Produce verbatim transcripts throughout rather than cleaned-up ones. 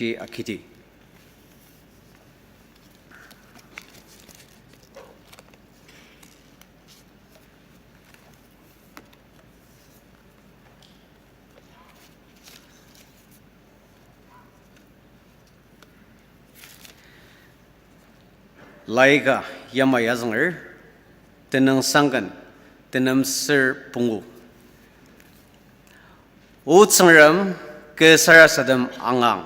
Shi akidi. Laika yamai azünger, tenüngsangken, tenem ser pungu. O Tsüngrem, kü sarasadem angang,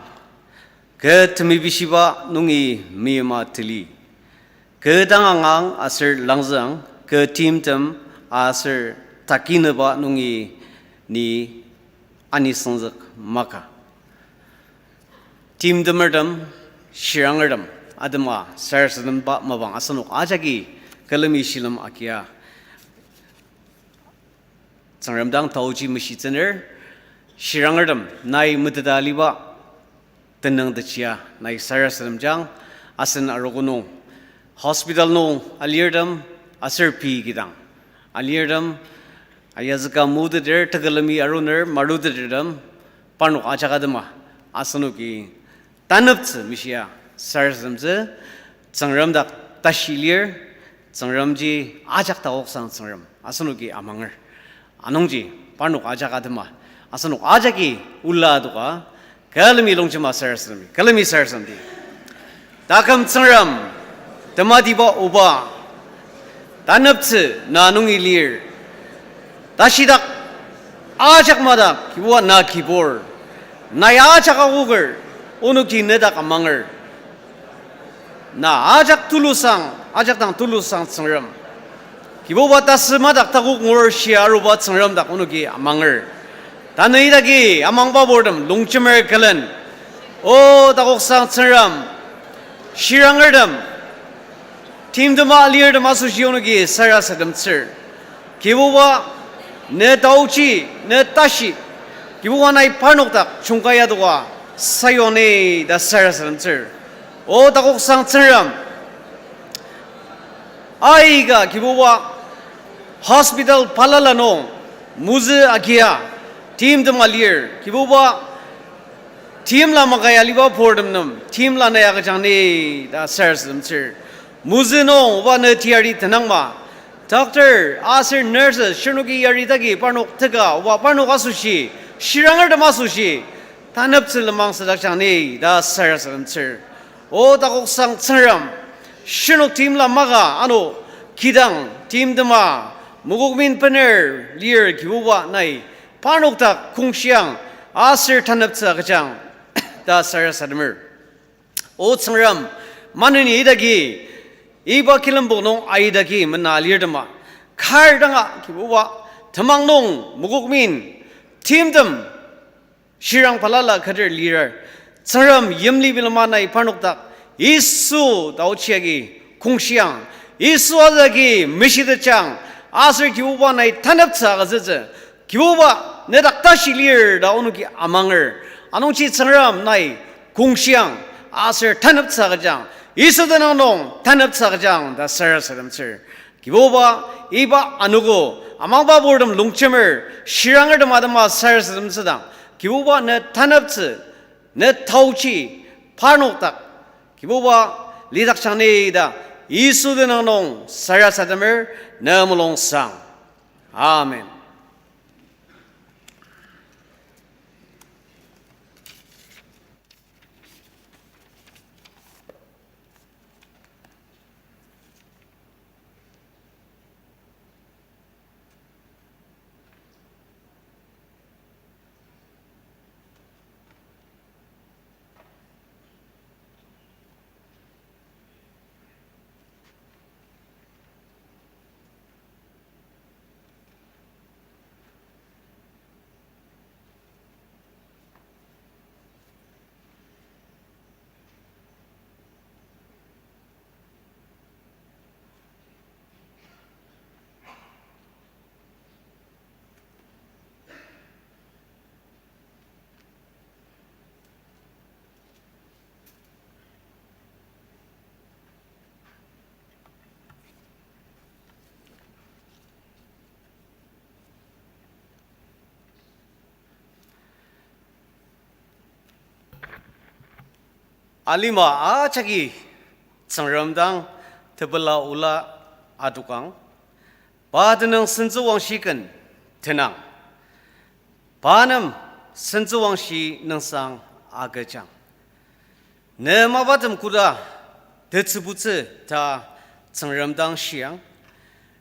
kü temibishiba nungi meyima tili, kü dang angang aser langzüang, kü timtem aser takineba nungi ni anisüngzük maka. Timtemertem, shirangertem, atema sarasademba mapang asenok ajaki külemi shilem agia Tsüngrem dang taoji meshitsüner, shirangertem nai meteta aliba tenüng techia nai sarasademjang, asen arogo nung, hospital nung alirtem, aser pei kidang alirtem, ayazüka muteter tekülemi aruner marutetertem, parnok ajak atema asenoki taneptsü meshia sarasademtsü. Tsüngrem dak tashi lir, Tsüngremji ajak takoksang Tsüngrem asenoki amanger. Anungji parnok ajak atema asenok ajaki ola adoka külemi longjema sarasademdi, külemi sarasademdi. Taküm Tsüngrem, tematiba Oba, taneptsü na nungi lir. Tashidak ajak madak Kibuba na kibur. Nai ajak akoker, onoki nedak amanger. Na ajak tulusang, ajak dang tulusang Tsüngrem. Kibuba tasü madak takok ngur shia aruba Tsüngrem dak onoki amanger. Tanü idaki amangba purtem longjemer külen, O takoksang Tsüngrem, shirangertem, timtema alirtem asoshi onoki sarasademtsür. Kibuba, ne taochi, ne tashi, Kibuba nai parnok dak jungkai adoka sayuang ni ta sarasademtsür. O takoksang Tsüngrem, aika Kibuba hospital balala nung mozü agia timtem alir, Kibuba timla makai aliba purtem nem timla nai agüjang ni ta sarasademtsür. Mozü nung Oba ne teyari tenangma, doctor aser nurses shirnoki yari dagi parnok teka Oba parnok asoshi, shirangertem asoshi, taneptsü lenmang südakjang ni ta sarasademtsür. O takoksang Tsüngrem, shirnok timla maka ano kidang timtema mokokmin bener lir Kibuba nai parnok dak kongshiang aser taneptsü agüjang ta sarasademer. O Tsüngrem, maneni idaki, iba kilembok nung aidaki mena alirtema, kar danga Kibuba, temang nung mokokmin timtem shirang balala keter lirar, Tsüngrem yimli bilema nai parnok dak Yisu taochi agi kongshiang, Yisu azü agi meshitejang, aser Kibuba nai taneptsü agütsütsü, Kibuba, nedak tashi lir ta onoki amanger. Anungji Tsüngrem nai kongshiang, aser taneptsü agüjang, Yisu tenüng nung taneptsü agüjang ta sarasademtsür. Kibuba, iba anogo, amangba purtem longjemer, shirangertem atema sarasademtsüdang, Kibuba ne taneptsü, ne taochi, parnok dak, Kibuba, lidakjang ni ta, Yisu tenüng nung sarasademer, ne mulungsang. Amen. Alima ajaki Tsüngrem dang tepela ola adokang, pa tenüng sentsüwangshi ken tenang, pa nem sentsüwangshi nüngsang agüjang. Ne mapatem koda tetsübutsü ta Tsüngrem dang shiang.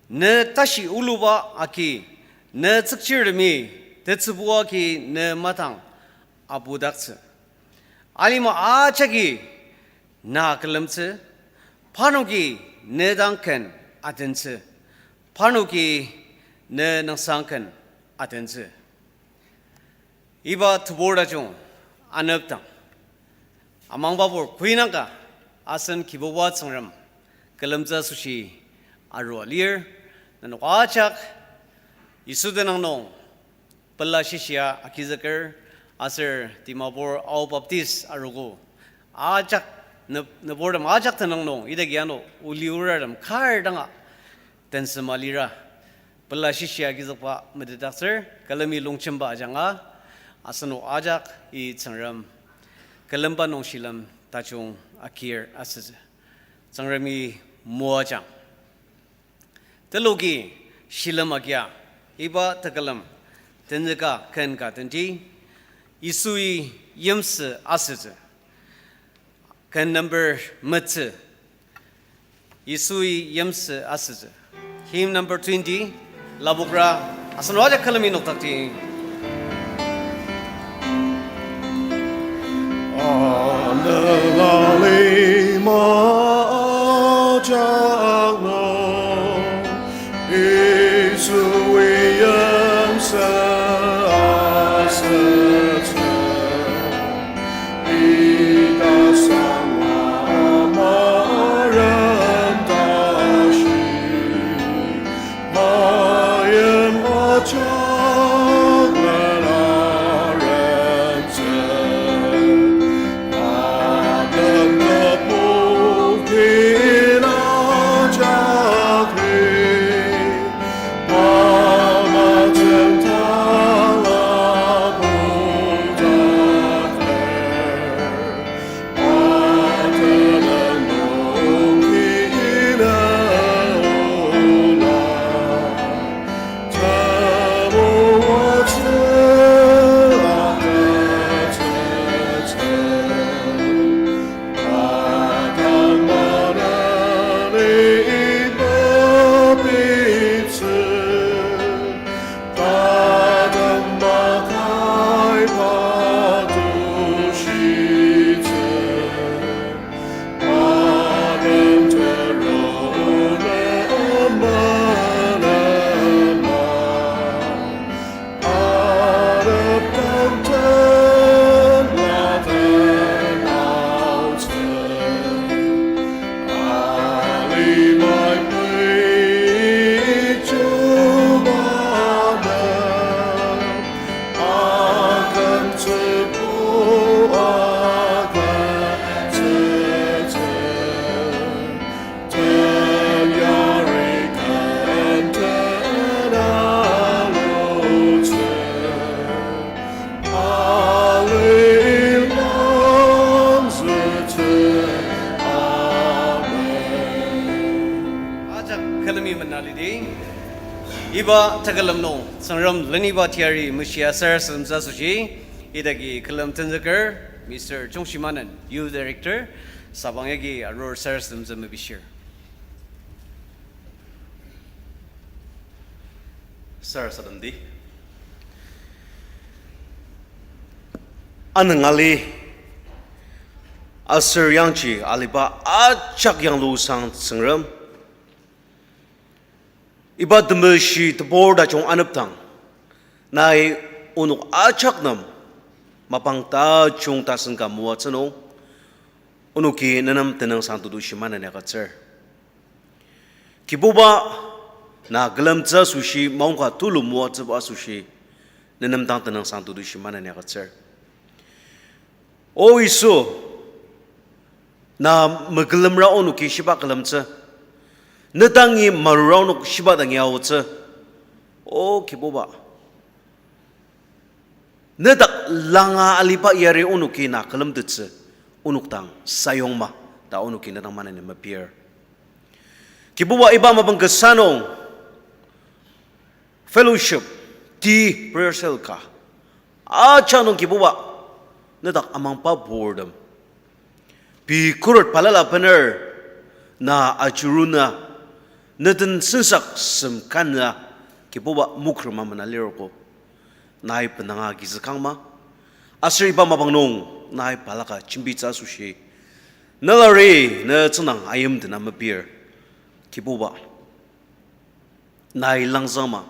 Ne tashi oluba agi, ne tsükchirtemi tetsübu agi ne matang abudaktsü. Alima ajaki na külemtsü, parnoki ne dang ken atentsü, parnoki ne nüngsang ken atentsü. Iba tebur tajung anepdang, amangbabur kuinangka asen Kibuba Tsüngrem külemtsü asoshi arua lir. Nenok ajak Yisu tenüng nung pela shishia agizüker, aser Dimapur Ao Baptist arogo ajak, nüb-, nüburtem ajak tenüng nung idaki ano oliurartem kar danga tensema lira pela shishia agizükba metetdaktsür. Külemi longjemba ajanga asenok ajaki Tsüngrem külemba nung shilem tajung agir asütsü. Tsüngremi moajang. Teloki shilem agia, iba tekülem tenzüka ken ka tenti, Yisui yimsü asütsü. Ken number metsü, Yisui yimsü asütsü. Hymn number twenty, lapokra, asenok ajak külemi noktakti. Anela lima ajak nung, Yisui yimsü asütsü. Ita sangwa amaren tashi, pa yim ajak len arentsü. Pa den tebu kin ajak li, pa matem tanga putakler. Tatem makai pa tushitsü, tatem terone amalema, adap tantem laten aotsü. Alimai pei chuba nem akümtsübo agütsütsü, teyari kenten alutsü. Ajak külemi mena lidi. Iba tekülem nung Tsüngrem leniba teyari meshia sarasademtsü asoshi, idaki külem tenzüker Mister Chungshimanen, Youth Director, sabang yagi arur sarasademtsü mepishir. Sarasademdi. Anüng ali aser yangji aliba ajak yanglusang Tsüngrem, iba temeshi tebur tajung anepdang, nai onok ajak nem mapang tajung tasen ka moatsü nung, onoki nenem tenüngsang tetushi maneni agütsür. Kibuba, na külemtsü asoshi maongka tulu moatsüba asoshi nenem dang tenüngsang tetushi maneni agütsür. O Yisu, na mekülemra onoki shiba külemtsü, ne dangi marura onok shiba dangi aotsü. O Kibuba, ne dak langa aliba yari onoki na külemtettsü, onok dang sayongma ta onoki ne dang maneni mepir. Kibuba, iba mapang kasa nung fellowship, tea, prayer cell ka ajak nung Kibuba, nedak amangba purtem, pei khuret balala bener na ajuruna, neden sensak sem kana Kibuba mokrema mena lirogo. Nai benanga agizükangma, aser iba mapang nung nai balaka jembitsü asoshi, nelari ne tsüngdang ayimdena mepir. Kibuba, nai langzangma,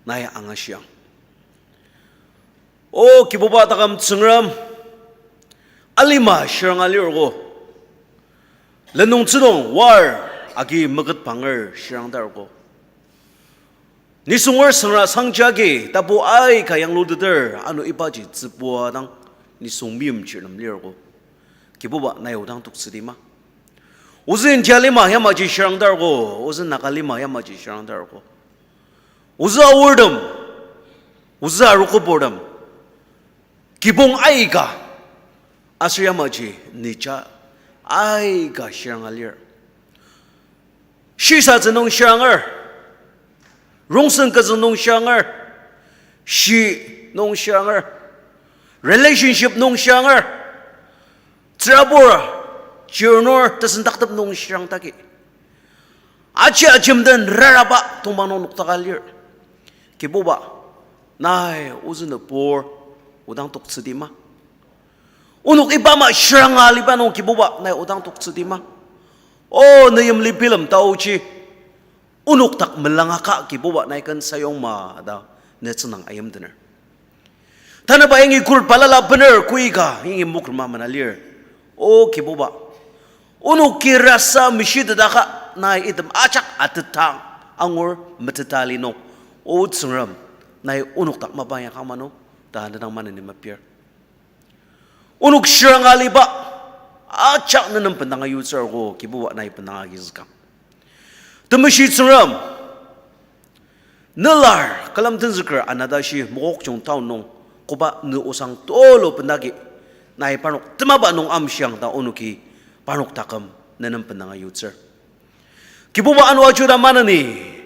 nai angashiang. O Kibuba taküm Tsüngrem, alima shiranga lirogo. Lenungtsü nung war agi meketpanger shirang tarogo. Nisunger sangra sangjagi tapu aika yangluteter ano ibaji tsübua dang nisung meimchir nem lirogo. Kibuba, nai odang toktsüdi ma. Ozü India lima yamaji shirang tarogo, ozü Naga lima yamaji shirang tarogo. Ozü Aortem, ozü arogo purtem, kibong aika, aser yamaji nija aika shiranga lir. Shisatsü nung shiranger, rongsen kazü nung shiranger, shi nung shiranger, relationship nung shiranger, tsürabur, chirnur tesendaktep nung shirang taki, aji ajemden raraba tongpang nung noktaka lir. Kibuba, nai ozü nübur odang toktsüdi ma. Onok iba ama shiranga aliba nung Kibuba, nai odang toktsüdi ma. O ne yimli bilem taoji, onok dak melangaka Kibuba, nai ken sayongma ta ne tsüngdang ayimdener. Tanüba yangi khuret balala bener koika yangi mokrema mena lir. O Kibuba, onoki rasa meshitedaka nai item ajak atetang angur meteta li nung, O Tsüngrem, nai onok dak mapa yakang mano ta ne dang maneni mepir. Onok shiranga aliba ajak ne nem bendanga yutsürogo, Kibuba, nai bendanga agizükang. Temeshi Tsüngrem, ne lar külem tenzüker ana tashi Mokokchung town nung koba ne osang tulu bendagi, nai parnok temaba nung amshiang ta onoki parnok taküm ne nem bendanga yutsür. Kibuba, ano ajuda maneni,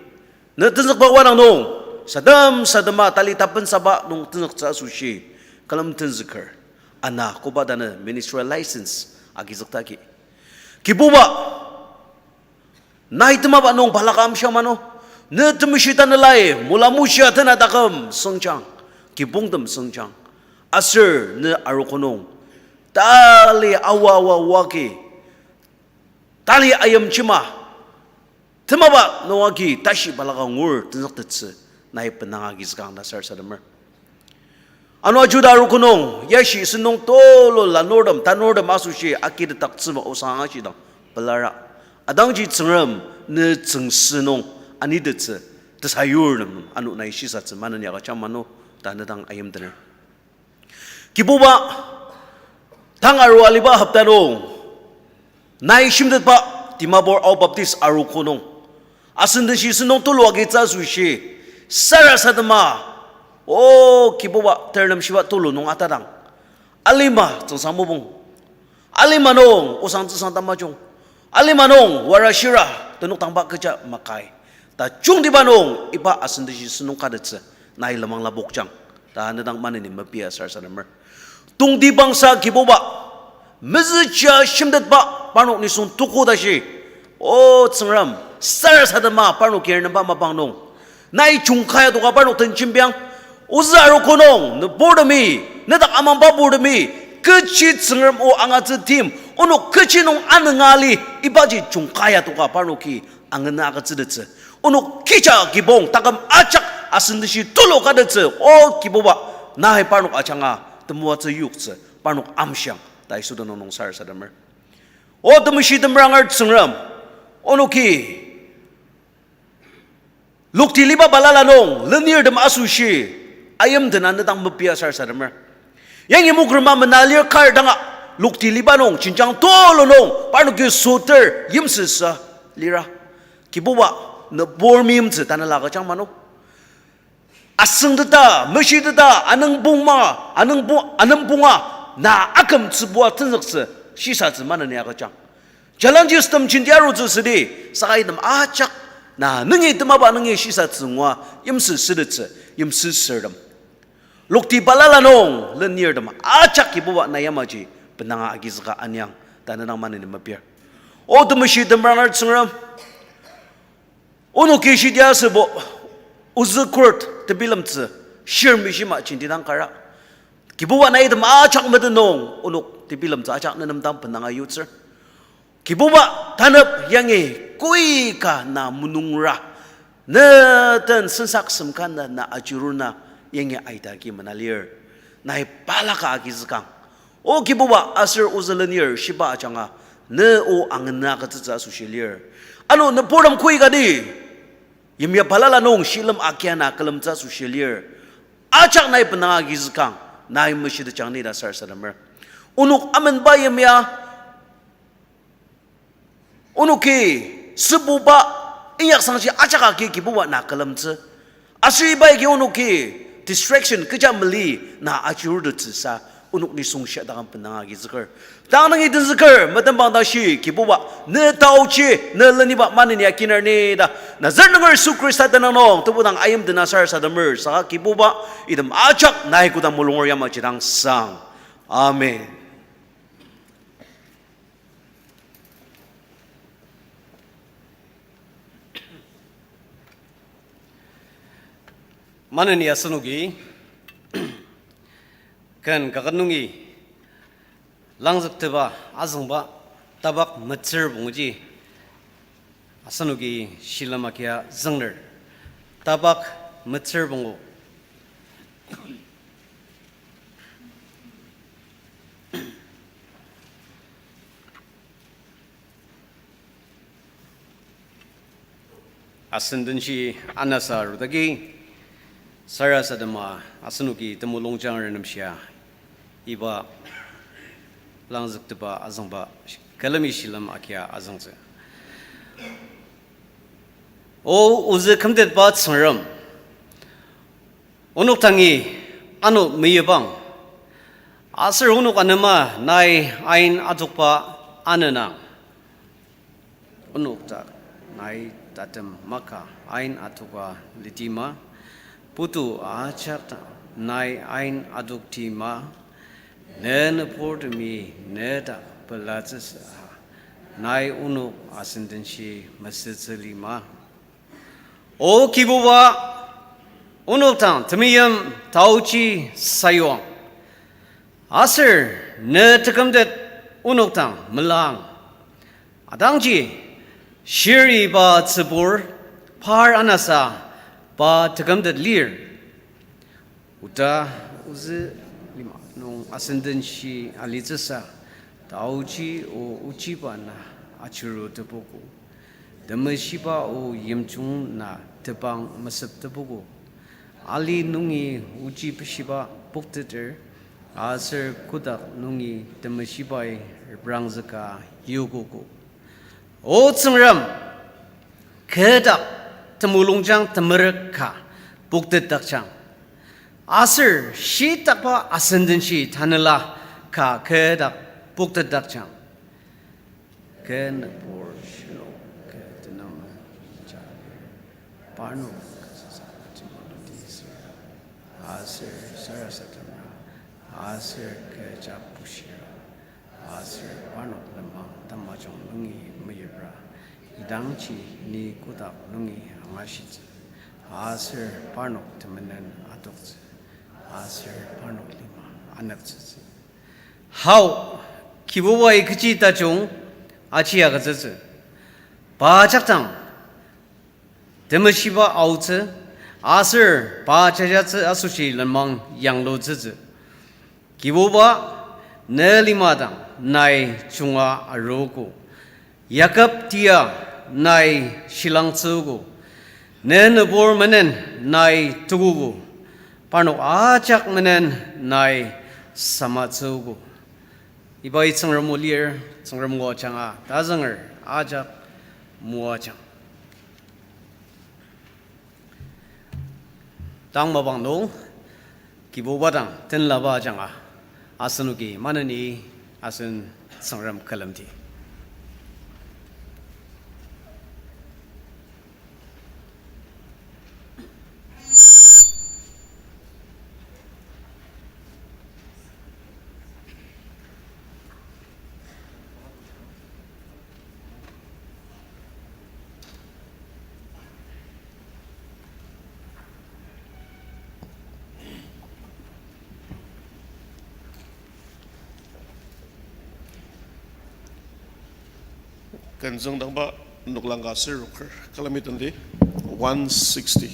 ne tenzükba wadang nung, sadem sadema tali tapensaba nung tenzüktsü asoshi, külem tenzüker ana koba tanü ministerial license agizüktaki, Kibuba, nai temaba nung balaka amshiang mano. Ne temeshi tanelai mulamushia tena taküm sengjang, kibongtem sengjang, aser ne arogo nung tali awa awa oa agi, tali ayimjima, temaba nung agi tashi balaka ngur tenzüktettsü nai bendanga agizükang ta sarasademer. Ano ajuda arogo nung, yashi sentong tulu lanurtem tanurtem asoshi akitetdaktsüba osang angashidang pelara, idangji Tsüngrem ne tsüngsü nung anitettsü tesayur nem ano nai shisatsü maneni agüjang mano ta ne dang ayimdener. Kibuba, tang aru aliba hopta nung, nai shimtetba Dimapur Ao Baptist arogo nung, asen tashi sentong tulu agitsü asoshi, sarasadema, O Kibuba, ternemshiba tulu nung atadang, alima tsüngsang mopung, alima nung osang tsüsang tamajung, alima nung wara shira tenokdangba kecha makai ta jungtiba nung iba asen tashi sentong katettsü nai lenmang lapokjang ta ne dang maneni mepia sarasademer. Tongtibangsa Kibuba, mezüja shimtetba parnok nisung tuko tashi, O Tsüngrem, sarasadema parnok kir nemba mapang nung, nai jungkaya toka parnok den jembiang. Ozü arogo nung, nüburtemi, nedak amangba burtemi, kechi Tsüngrem o angatsü tim, onok kechi nung anenga ali, ibaji jungkaya toka parnoki angena agütsütettsü, onok kija kibong taküm ajak asen tashi tulu katettsü, O Kibuba, nai parnok ajanga temoatsü yoktsü parnok amshiang ta Yisu tenüng nung sarasademer. O temeshi temeranger Tsüngrem, onoki lokti liba balala nung lenirtem asoshi ayimdena ne dang mepia sarasademer. Yangi mokrema mena lir kar danga lokti liba nung jenjang tulu nung parnoki soter yimsüsa lira. Kibuba, nübur meimtsü tanela agüjang mano. Asüngteta, meshiteta, anüngpongma, anüngpong, anüngponga, na akümtsübua tenzüktsü shisatsü maneni agüjang. Challenges tem jenti arutsü südi, saka item ajak na nungi temaba nungi shisatsü ngua yimsü sütettsü, yimsü sürtem. Lokti balala nung lenirtem ajak Kibuba na yamaji benanga agizüka aniang, tanü dang maneni mepir. O temeshi temranger Tsüngrem, onoki shidia asübo, ozü court tebilemtsü, shir mishima jenti dang kara. Kibuba na item ajak meten nung, onok tebilemtsü ajak nenem dang benanga yutsür. Kibuba tanep yangi koika na munungra, ne den sensak semkana na ajuruna yangi aita agi mena lir. Nai balaka agizükang. O Kibuba aser ozü lenir shiba ajanga, ne o angena agütsütsü asoshi lir. Ano nüburtem koika di, yimya balala nung shilem agiana külemtsü asoshi lir. Ajak nai benanga agizükang, nai meshitetjang ni ta sarasademer. Onok amenba yimya, onoki sübuba inyaksangshi ajak agi Kibuba na külemtsü. Aser iba agi onoki distraction kecha mali na ajurutettsüsa, onok nisung shia taküm benanga agizüker. Tang nungi tenzüker, metembang tashi Kibuba, ne taochi, ne leniba maneni akinar ni ta, Nazareth nunger Yisu Khrista tenüng nung, tebu dang ayimdena sarasademer, saka Kibuba, item ajak nai kodang mulunger yamaji dang sang. Amen. Maneni asenoki, ken kaket nungi langzüktepa azüngba tapak metsür punguji asenoki shilem agia züngner. Tapak metsür pungu. Asen denshi anasa arudagi, sarasadema asenoki temulungjang renemshia, iba langzüktepa azüngba külemi shilem agia azüngtsü. O ozü kümtetba Tsüngrem, onok dangi ano meyipang, aser onok anema nai ain adokba anenang. Onok dak nai tatem maka ain adoka litima, putu ajak dak nai ain adoktima, ne nüburtemi ne dak pelatsüsa, nai onok asen denshi mesütsü lima. O Kibuba, onok dang temeim taochi sayuang. Aser ne tekümtet onok dang melang. Atangji, shiri pa tsübur, par anasa pa tekümtet lir. Oda ozü lima nung asen denshi alitsüsa, taochi o ochiba na ajuru tepogo. Temeshiba o yimjung na tebang mesep tepogo. Ali nungi ochi beshiba pokteter, aser kotak nungi temeshibai reprangzüka yokogo. O Tsüngrem, kü dak temulungjang temerük ka poktetdakjang. Aser shitakba asen denshi tanela ka kü dak poktetdakjang. Kü nübur shilok kü tenüng ja lir. Parnok kü sasa temulung ti sür. Aser sarasadema. Aser kü ja bushira. Aser parnok lenmang tamajung nungi meyipra. Idangji ni kotak nungi angashitsü. Aser parnok temenen adoktsü. Aser parnok lima aneptsütsü. Hao, Kibubai kechi tajung aji agütsütsü. Pa jakdang temeshiba aotsü, aser pa jajatsü asoshi lenmang yanglutsütsü. Kibuba, ne lima dang nai junga arogo. Yakob tia nai shilangtsüogo. Ne nübur menen nai tukogo. Parnok ajak menen nai samatsüogo. Ibai Tsüngrem o lir, Tsüngrem o ajanga tazünger ajak moajang. Tang mapang nung, Kibuba dang tenlaba ajanga, Asenoki maneni asen Tsüngrem külemdi. Ken züngdangba noklang ka aser roker, külemi tendi, one sixty.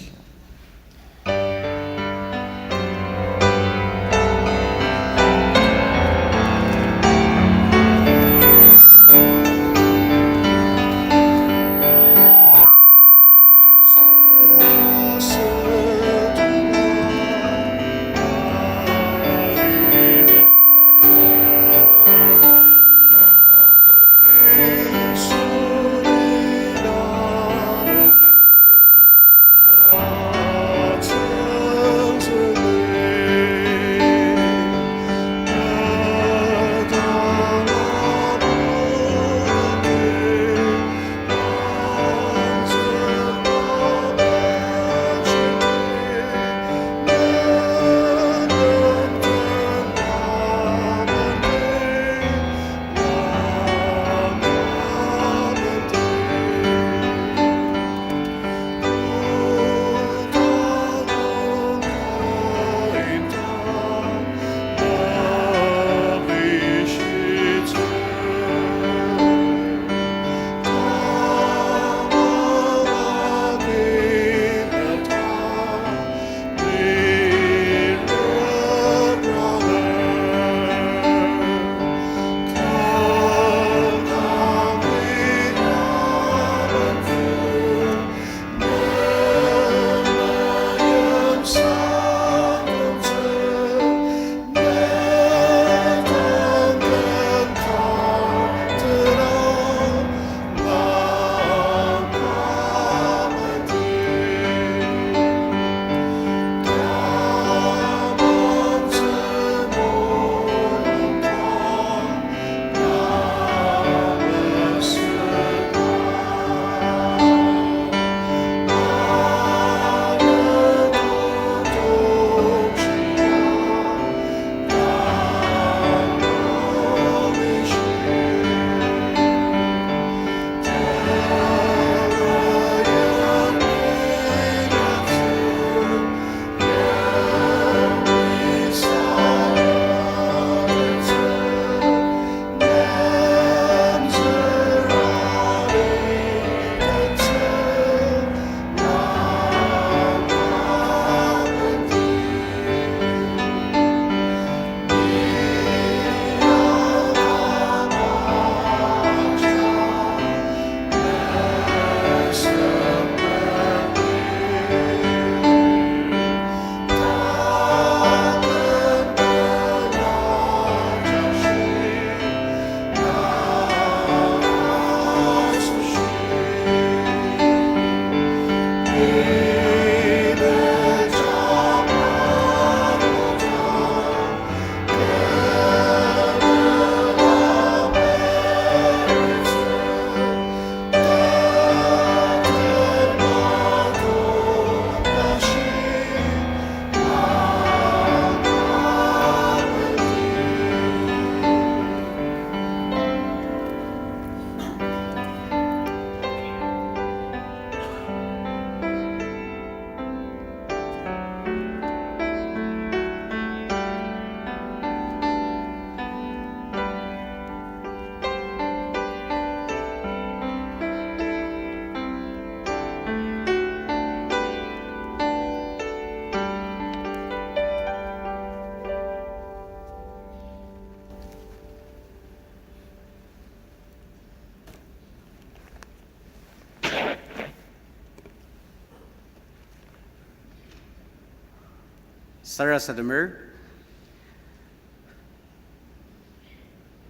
Sarasademer,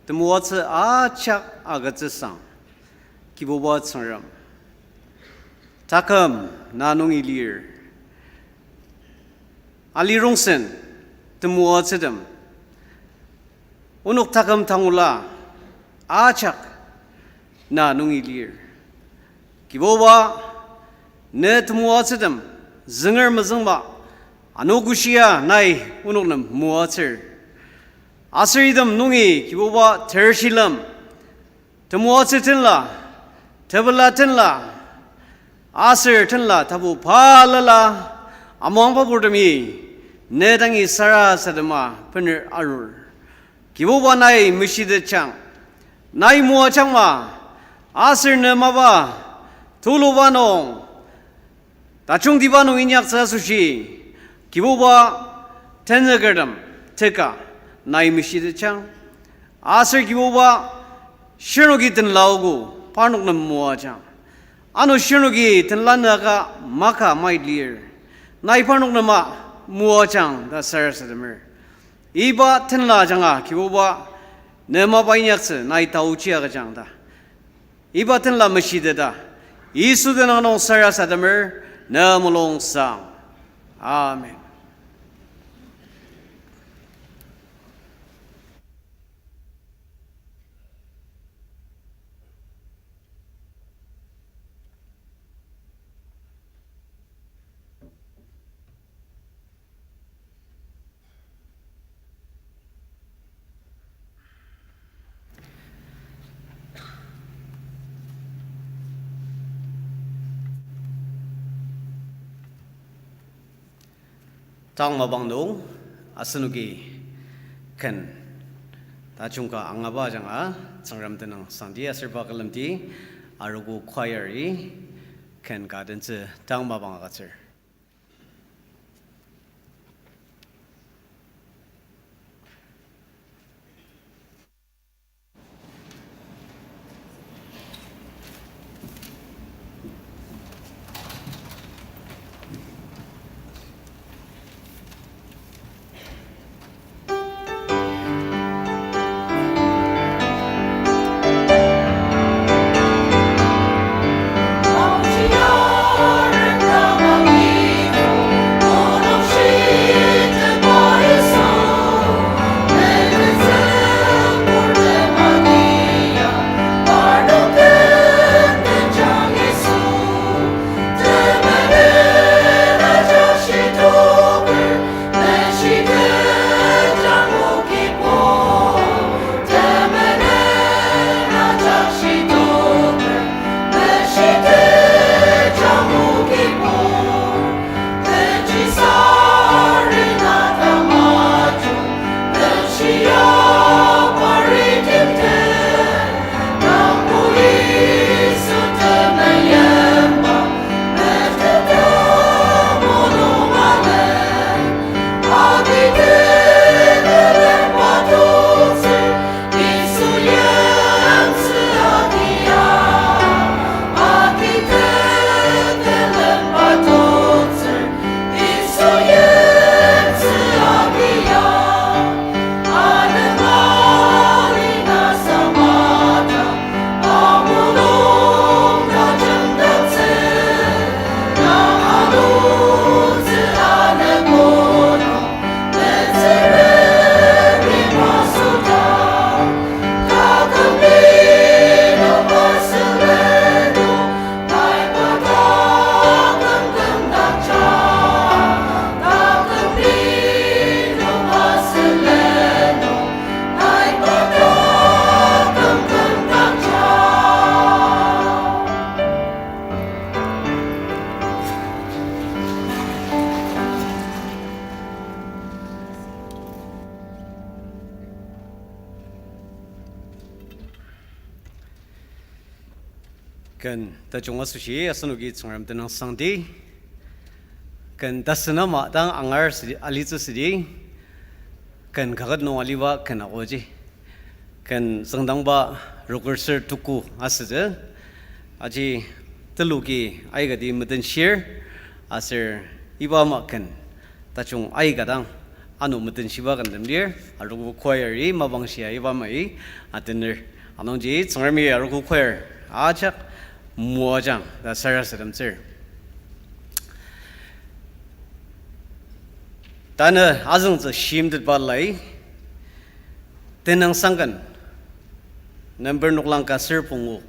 temoatsü ajak agütsüsang, Kibuba Tsüngrem, taküm na nungi lir. Alirongsen temoatsütem Onok taküm tangula ajak na nungi lir. Kibuba, ne temoatsütem zünger mezüngba anogoshia nai onok nem moatsür. Aser item nungi Kibuba tershilem, temoatsü tenla, tepela tenla, aser tenla tapu balala, amuangba purtemi, ne dangi sarasadema bener arur. Kibuba nai meshitetjang, nai moajangma, aser ne mapa tuluba nung, tajungtiba nung inyaktsü asoshi, Kibuba, tenzükertem teka nai meshitetjang. Aser Kibuba, shirnoki tenlaogo parnok nem moajang. Ano shirnoki tenla naka maka mai lir, nai parnok nema moajang ta sarasademer. Iba tenla ajanga Kibuba, ne mapa inyaktsü nai taochi agüjang ta. Iba tenla meshiteta, Yisu tenüng nung sarasademer, ne mulung sang. Amen. Tang mapang nung asenoki ken tajung ka angaba ajanga Tsüngrem tenüng sangdi aser pa külemdi arogo choir-i ken ka tentsü tang mapang agütsür. Ken tajung asoshi asenoki Tsüngrem tenüng sangdi. Ken tasen ama dang angar südi, alitsü südi. Ken kaket nung aliba ken akoji. Ken züngdangba roker ser tuku asütsü. Aji teloki aikati metenshir. Aser iba ama ken tajung aika dang ano metenshiba kentem lir, arogo choir-i mapangshia iba amai atener. Anungji Tsüngremi arogo choir ajak moajang ta sarasademtsür. Tanü azüngtsü shimtetba lai, Tenüngsangken, number noklang ka ser pungu,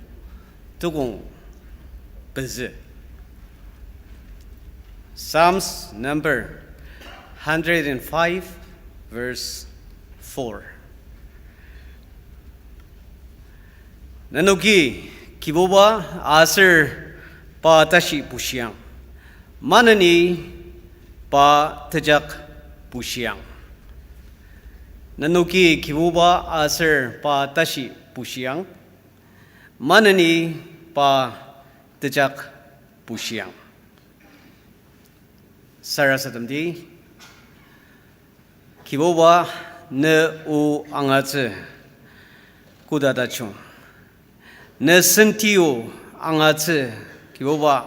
tukong pezü. Psalms number hundred and five, verse four. Nenoki Kibuba aser pa tashi bushiang, maneni pa tejak bushiang. Nenoki Kibuba aser pa tashi bushiang, maneni pa tejak bushiang. Sarasademdi. Kibuba, ne o angatsü koda tajung, ne senti o angatsü, Kibuba,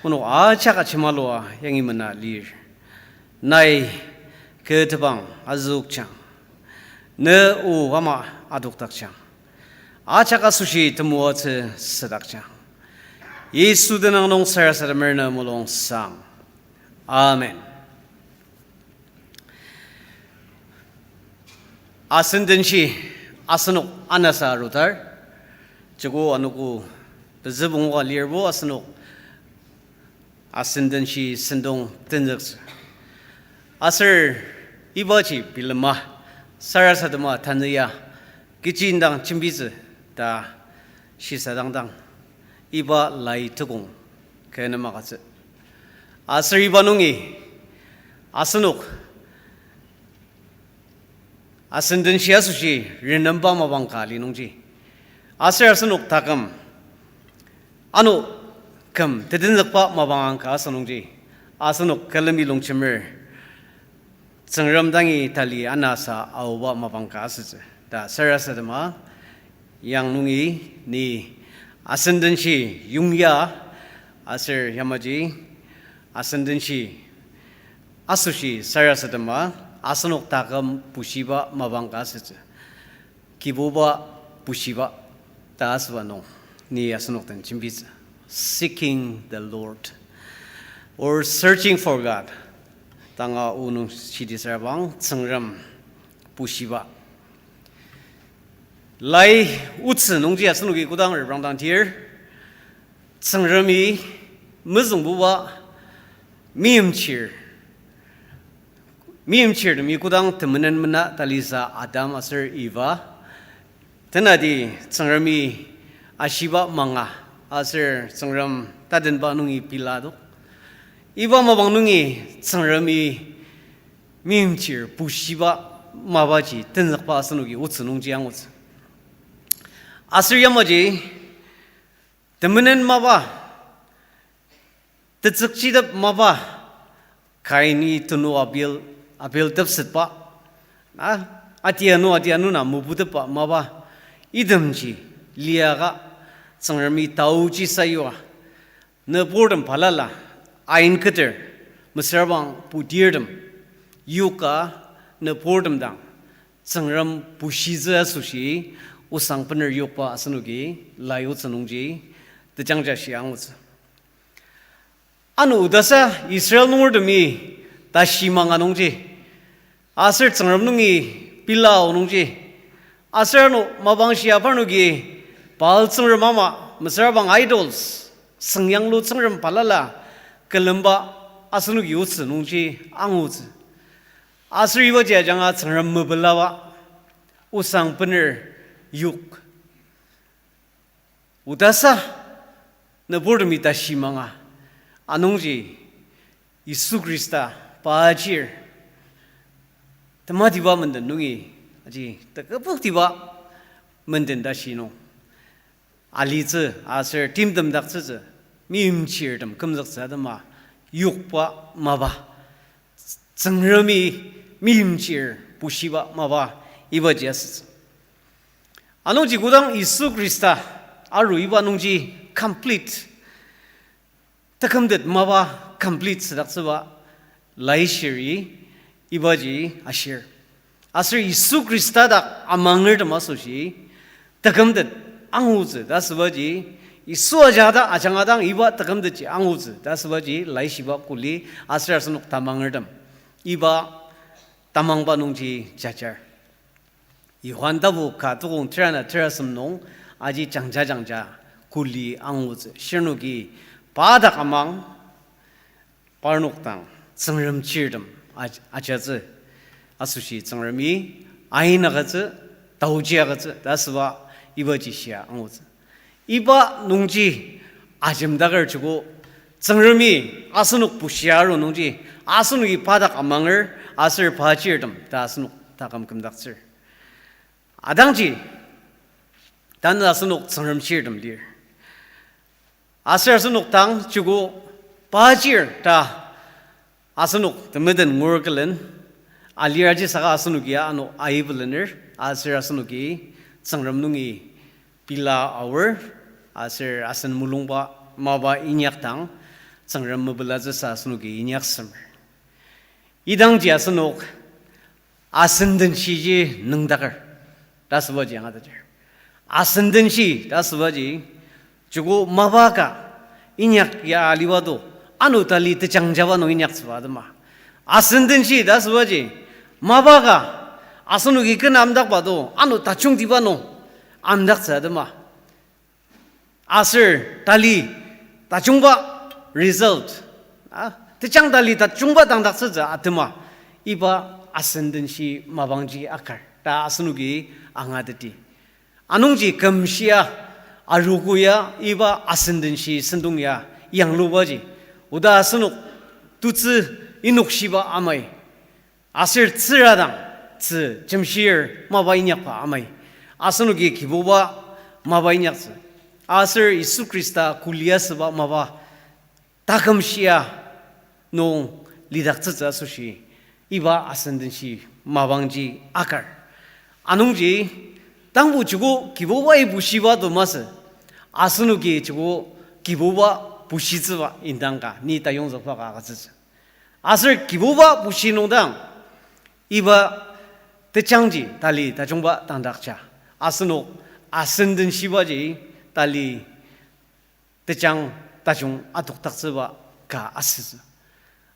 onok ajak ajemalua yangi mena lir. Nai kü tebang azükjang, ne o ama adokdakjang, ajak asoshi temoatsü südakjang. Yisu tenüng nung sarasademer ne mulung sang. Amen. Asen denshi asenok anasa arudar, joko anogo pezü pungu ka lirbo asenok asen denshi sentong tenzüktsü. Aser ibaji bilema sarasadema tanü ya kechi indang jembitsü ta shisadangdang, iba lai tukong kü nem agütsü. Aser iba nungi asenok asen denshi asoshi renemba mapang ka li nungji, aser asenok taküm ano küm tetenzükba mapang ka asü nungji, asenok külemi longjemer Tsüngrem dangi tali anasa aoba mapang ka asütsü ta sarasadema, yang nungi ni asen denshi yongya aser yamaji asen denshi asoshi sarasadema, asenok taküm bushiba mapang ka asütsü. Kibuba bushiba ta asüba nung, ni asenok den jembitsü. Seeking the Lord or searching for God. Tanga o nung shidi sarabang Tsüngrem bushiba. Lai otsü nungji asenoki kodang reprangdang tir, Tsüngremi mezüngbuba meimchir, meimchirtemi kodang temenen mena talisa Adam aser Eva, tenati Tsüngremi ashiba manga aser Tsüngrem tatenba nungi piladok. Iba mapang nungi Tsüngremi meimchir bushiba mapaji tenzükba asenoki otsü nungji angutsü. Aser yamaji temenen mapa, tetsükchitep mapa, Kaini tenu Abel, Abel tepsetba, na, atianu, atianu na moputepba mapa, itemji liaka Tsüngremi taoji sayua, nüburtem balala, ain keter, mesüra bang putirtem, yoka nüburtem dang Tsüngrem bushitsü asoshi osang bener yokba asenoki lai otsü nungji tejangja shi angutsü. Ano odasa Israel nungertemi tashi manga nungji, aser Tsüngrem nungi pilao nungji, aser ano mapang shia parnoki Baal tsüngrem ama, mesüra bang idols, sengyanglu tsüngrem balala külemba asenoki otsü nungji angutsü. Aser ibaji ajanga Tsüngrem mepelaba osang bener yok. Odasa nüburtemi tashi manga, anungji Yisu Khrista pa ajir tematiba menden nungi, aji teküboktiba menden tashi nung alitsü aser timtemdaktsütsü, meimchirtem kümzüktsü atema yokba mapa, Tsüngremi meimchir bushiba mapa ibaji asütsü. Anungji kodang Yisu Khrista aru iba nungji complete, tekümtet mapa complete südaktsüba laishiri ibaji ashir. Aser Yisu Khrista dak amangertem asoshi tekümtet angutsü ta asübaji, Yisu ajangada, ajanga dang iba tekümtetji angutsü ta asübaji laishiba kuli aser asenok tamangertem iba tamangba nungji jajar. Johan tapu ka tukong tera ana terasem nung aji jangja jangja kuli angutsü. Shirnoki pa dak amang, parnok dang Tsüngrem chirtem a-, ajatsü asoshi Tsüngremi ain agütsü, taoji agütsü ta asüba ibaji shia angutsü. Iba nungji ajemdaker joko Tsüngremi asenok bushia aru nungji asenoki pa dak amanger aser pa chirtem ta asenok taküm kümdaktsür. Adangji, tanü asenok Tsüngrem chirtem lir. Aser asenok dang joko pa chir ta asenok temeten ngur külen, alir aji saka asenoki ano aibelener, aser asenoki Tsüngrem nungi pela aor, aser asen mulungba mapa inyak dang Tsüngrem mepelatsüsa asenoki inyaksümer. Idangji asenok asendenshiji nüngdaker ta asübaji angateter. Asendenshi ta asübaji, joko mapa ka inyak ya aliba do, ano tali tejangjaba nung inyaktsüba atema. Asendenshi ta asübaji, mapa ka asenoki kena amdakba do, ano tajungtiba nung amdaktsü atema. Aser tali tajungba result, a, tejang tali tajungba tangdaktsütsü atema, iba asendenshi mapangji akar ta asenoki angateti. Anungji kümshia, arogo ya, iba asendenshi sentong ya yanglubaji, oda asenok tutsü inokshiba amai, aser tsüradang tzü jemshir mapa inyakba amai, asenoki Kibuba mapa inyaktsü. Aser Yisu Khrista kulia süba mapa takümshia nung lidaktsütsü asoshi, iba asendenshi mapangji akar. Anungji, tangbo joko Kibubai bushiba to masü, asenoki joko Kibuba bushitsüba indang ka ni tayongzükba ka agütsütsü. Aser Kibuba bushi nungdang, iba tejangji tali tajungba tangdakja, asenok asendenshibaji tali tejang tajung adokdaktsüba ka asütsü.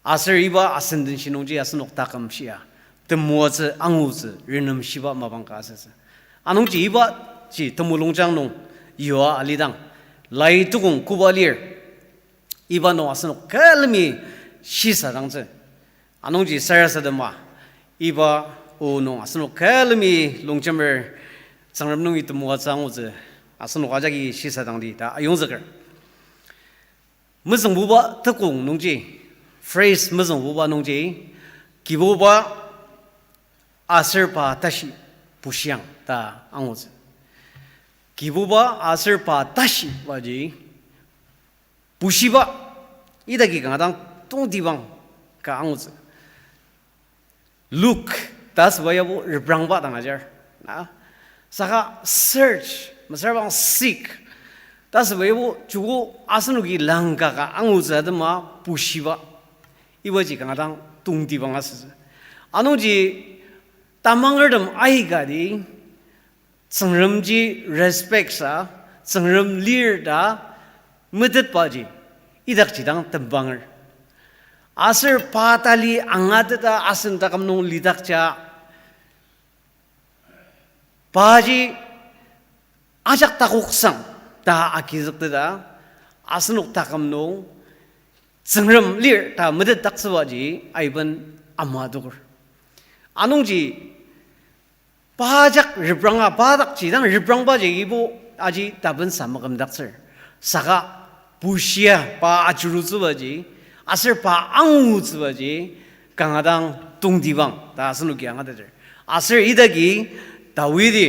Aser iba asendenshi nungji asenok taküm shia temoatsü angutsü renemshiba mapang ka asütsü. Anungji ibaji temulungjang nung yua alidang, lai tukong koba lir, iba nung asenok külemi shisadangtsü. Anungji sarasadema, iba o nung asenok külemi longjemer Tsüngrem nungi temoatsü angutsü asenok ajaki shisadangdi ta ayongzüker. Mezüngbuba tekong nungji, phrase mezüngbuba nungji, Kibuba aser pa tashi bushiang ta angutsü. Kibuba aser pa tashibaji bushiba idaki kanga dang tongtibang ka angutsü. Look ta asüba yabo reprangba dang ajar. Na, saka search, mesüra bang seek ta asüba yabo joko asenoki langka ka angutsü atema bushiba. Ibaji kanga dang tongtibang asütsü. Anungji tamangertem aikati Tsüngremji respect sa, Tsüngrem lir ta metetbaji idakji dang tembanger. Aser pa tali angateta asen taküm nung lidakja, paji ajak takoksang ta agizükteta asenok taküm nung Tsüngrem lir ta metetdaktsübaji aiben ama adoker. Anungji pa ajak repranga, pa dakji dang reprangbaji ibo aji tabensa makümdaktsür. Saka bushia pa ajurutsübaji, aser pa angutsübaji kanga dang tongtibang ta asenoki angateter. Aser idaki Dawidi,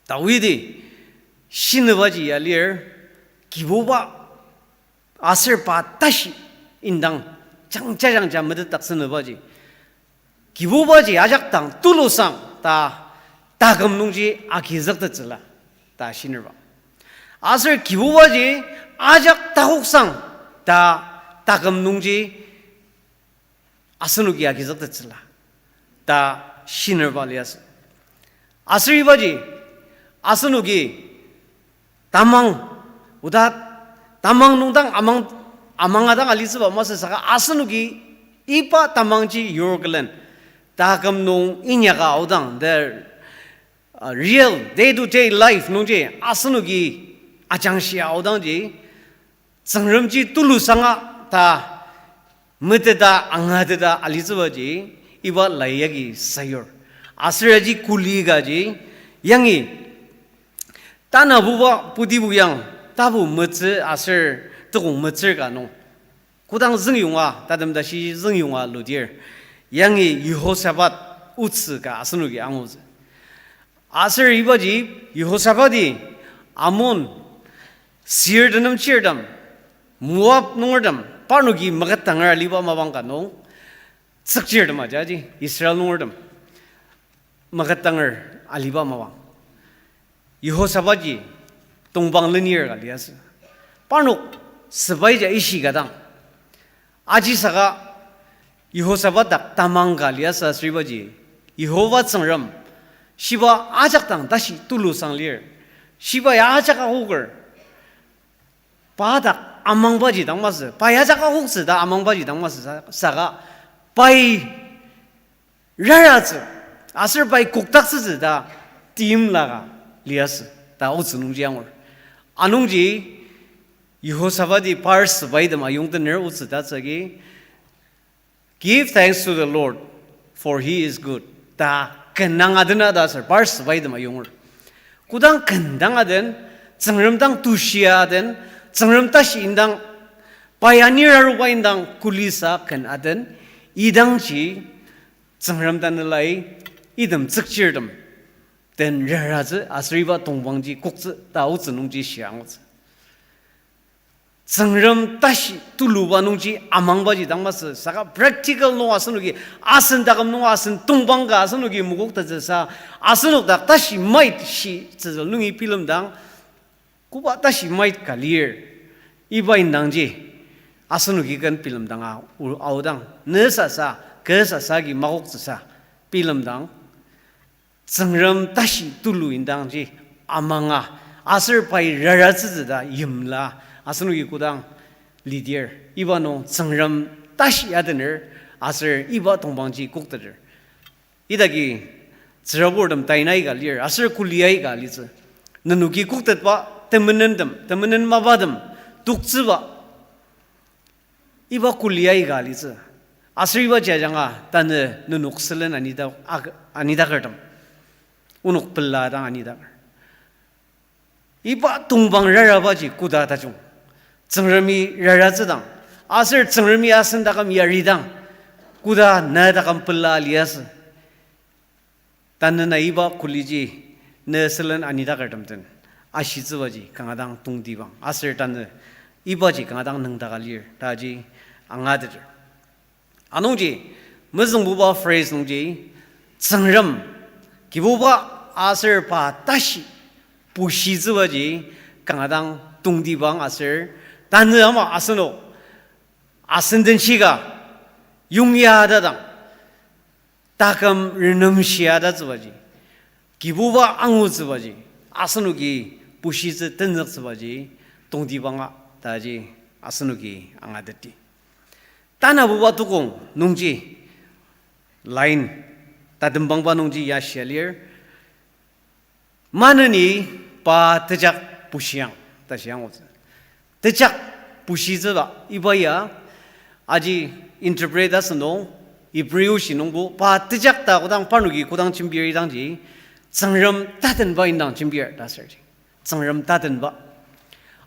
Dawidi shinübaji ya lir, Kibuba aser pa tashi indang jangja jangja metetdaktsünübaji, Kibubaji ajak dang tulusang ta taküm nungji agizüktettsüla ta shinerba. Aser Kibubaji ajak takoksang ta taküm nungji asenoki agizüktettsüla ta shinerba liasü. Aser ibaji asenoki tamang, oda tamang nungdang amang, amanga dang alitsüba masü saka asenoki iba tamangji yur külen taküm nung inyaka aodang, the real day to day life nungji asenoki ajangshia aodangji, Tsüngremji tulusanga ta meteta angateta alitsübaji iba lai yagi sayur. Aser aji kuli kaji yangi tanabuba putibu yang tapu metsü aser tukong metsür ka nung kodang züngyonga, tatem tashi züngyonga ludir, yangi Jehoshaphat otsü ka asenoki angutsü. Aser ibaji Jehoshaphati Ammon, Seir tenem chirtem, Moab nungertem, parnoki maketdanger aliba mapang ka nung tsükchirtem ajaji Israel nungertem maketdanger aliba mapang. Jehoshaphati tongpang lenir ka liasü. Parnok sepai ja ishi ka dang, aji saka Jehosaphat dak tamang ka liasü aser ibaji Yihova Tsüngrem shiba ajak dang tashi tulusang lir. Shiba ya ajak akoker. Pa dak amangbaji dang masü, pa ya ajak akoktsü ta amangbaji dang masü sa-, saka pai raratsü, aser pai kokdaktsütsü ta timla ka liasü ta otsü nungji angur. Anungji Yihoshaphati par sepaitem ayongtener otsü tatsüki, Give thanks to the Lord, for he is good ta ken angatena ta aser par sepaitem ayongur. Kodang ken dang aden, Tsüngrem dang tushia aden, Tsüngrem tashi indang, pai anir aruba indang kulisa ken aden, idangji Tsüngrem tanelai item tsükchirtem den raratsü aser iba tongpangji koktsü ta otsü nungji shia angutsü. Tsüngrem tashi tuluba nungji amangbaji dang masü saka practical nung asenoki asen taküm nung asen tongpang ka asenoki mokoktettsüsa asenok dak tashi mait shi tsütsü nungi bilemdang koba tashi mait ka lir iba indangji asenoki ken bilemdanga aodang ne sasa kü sasa agi makoktsüsa bilemdang Tsüngrem tashi tulu indangji amanga aser pai raratsütsü ta yimla asenoki kodang lidir iba nung Tsüngrem tashi adener aser iba tongpangji kokteter. Idaki tsüraburtem tai nai ka lir aser kuli aika litsü. Nenoki koktetba temenentem, temenen mapatem, toktsüba iba kuli aika litsü. Aser iba jajanga tanü nenok sülen anida-, ak-, anidakertem. Onok pela dang anidaker. Iba tongpang rarabaji koda tajung. Tsüngremi raratsüdang. Aser Tsüngremi asen taküm yaridang. Koda na taküm pela liasü. Tanü na iba kuliji ne sülen anidakertem den ashitsübaji kanga dang tongtibang. Aser tanü ibaji kanga dang nüngdaka lir taji angateter. Anungji, mezüngbuba phrase nungji, Tsüngrem, Kibuba aser pa tashi bushitsübaji kanga dang tongtibang aser, tanü ama asenok, asen den shika, yongya tadang, taküm renemshia tatsübaji, Kibuba angutsübaji, asenoki bushitsü tenzüktsübaji, tongtibanga taji asenoki angateti. Tanabuba tukong nungji, line, tatembangba nungji ya shia lir, maneni pa tejak bushiang, ta shia angutsü. Tejak bushitsüba, iba ya, aji interpret asünung, Hebrew shi nungbo, pa tejak ta kodang parnoki kodang jembir idangji, Tsüngrem tatenba indang jembir ta asürji. Tsüngrem tatenba.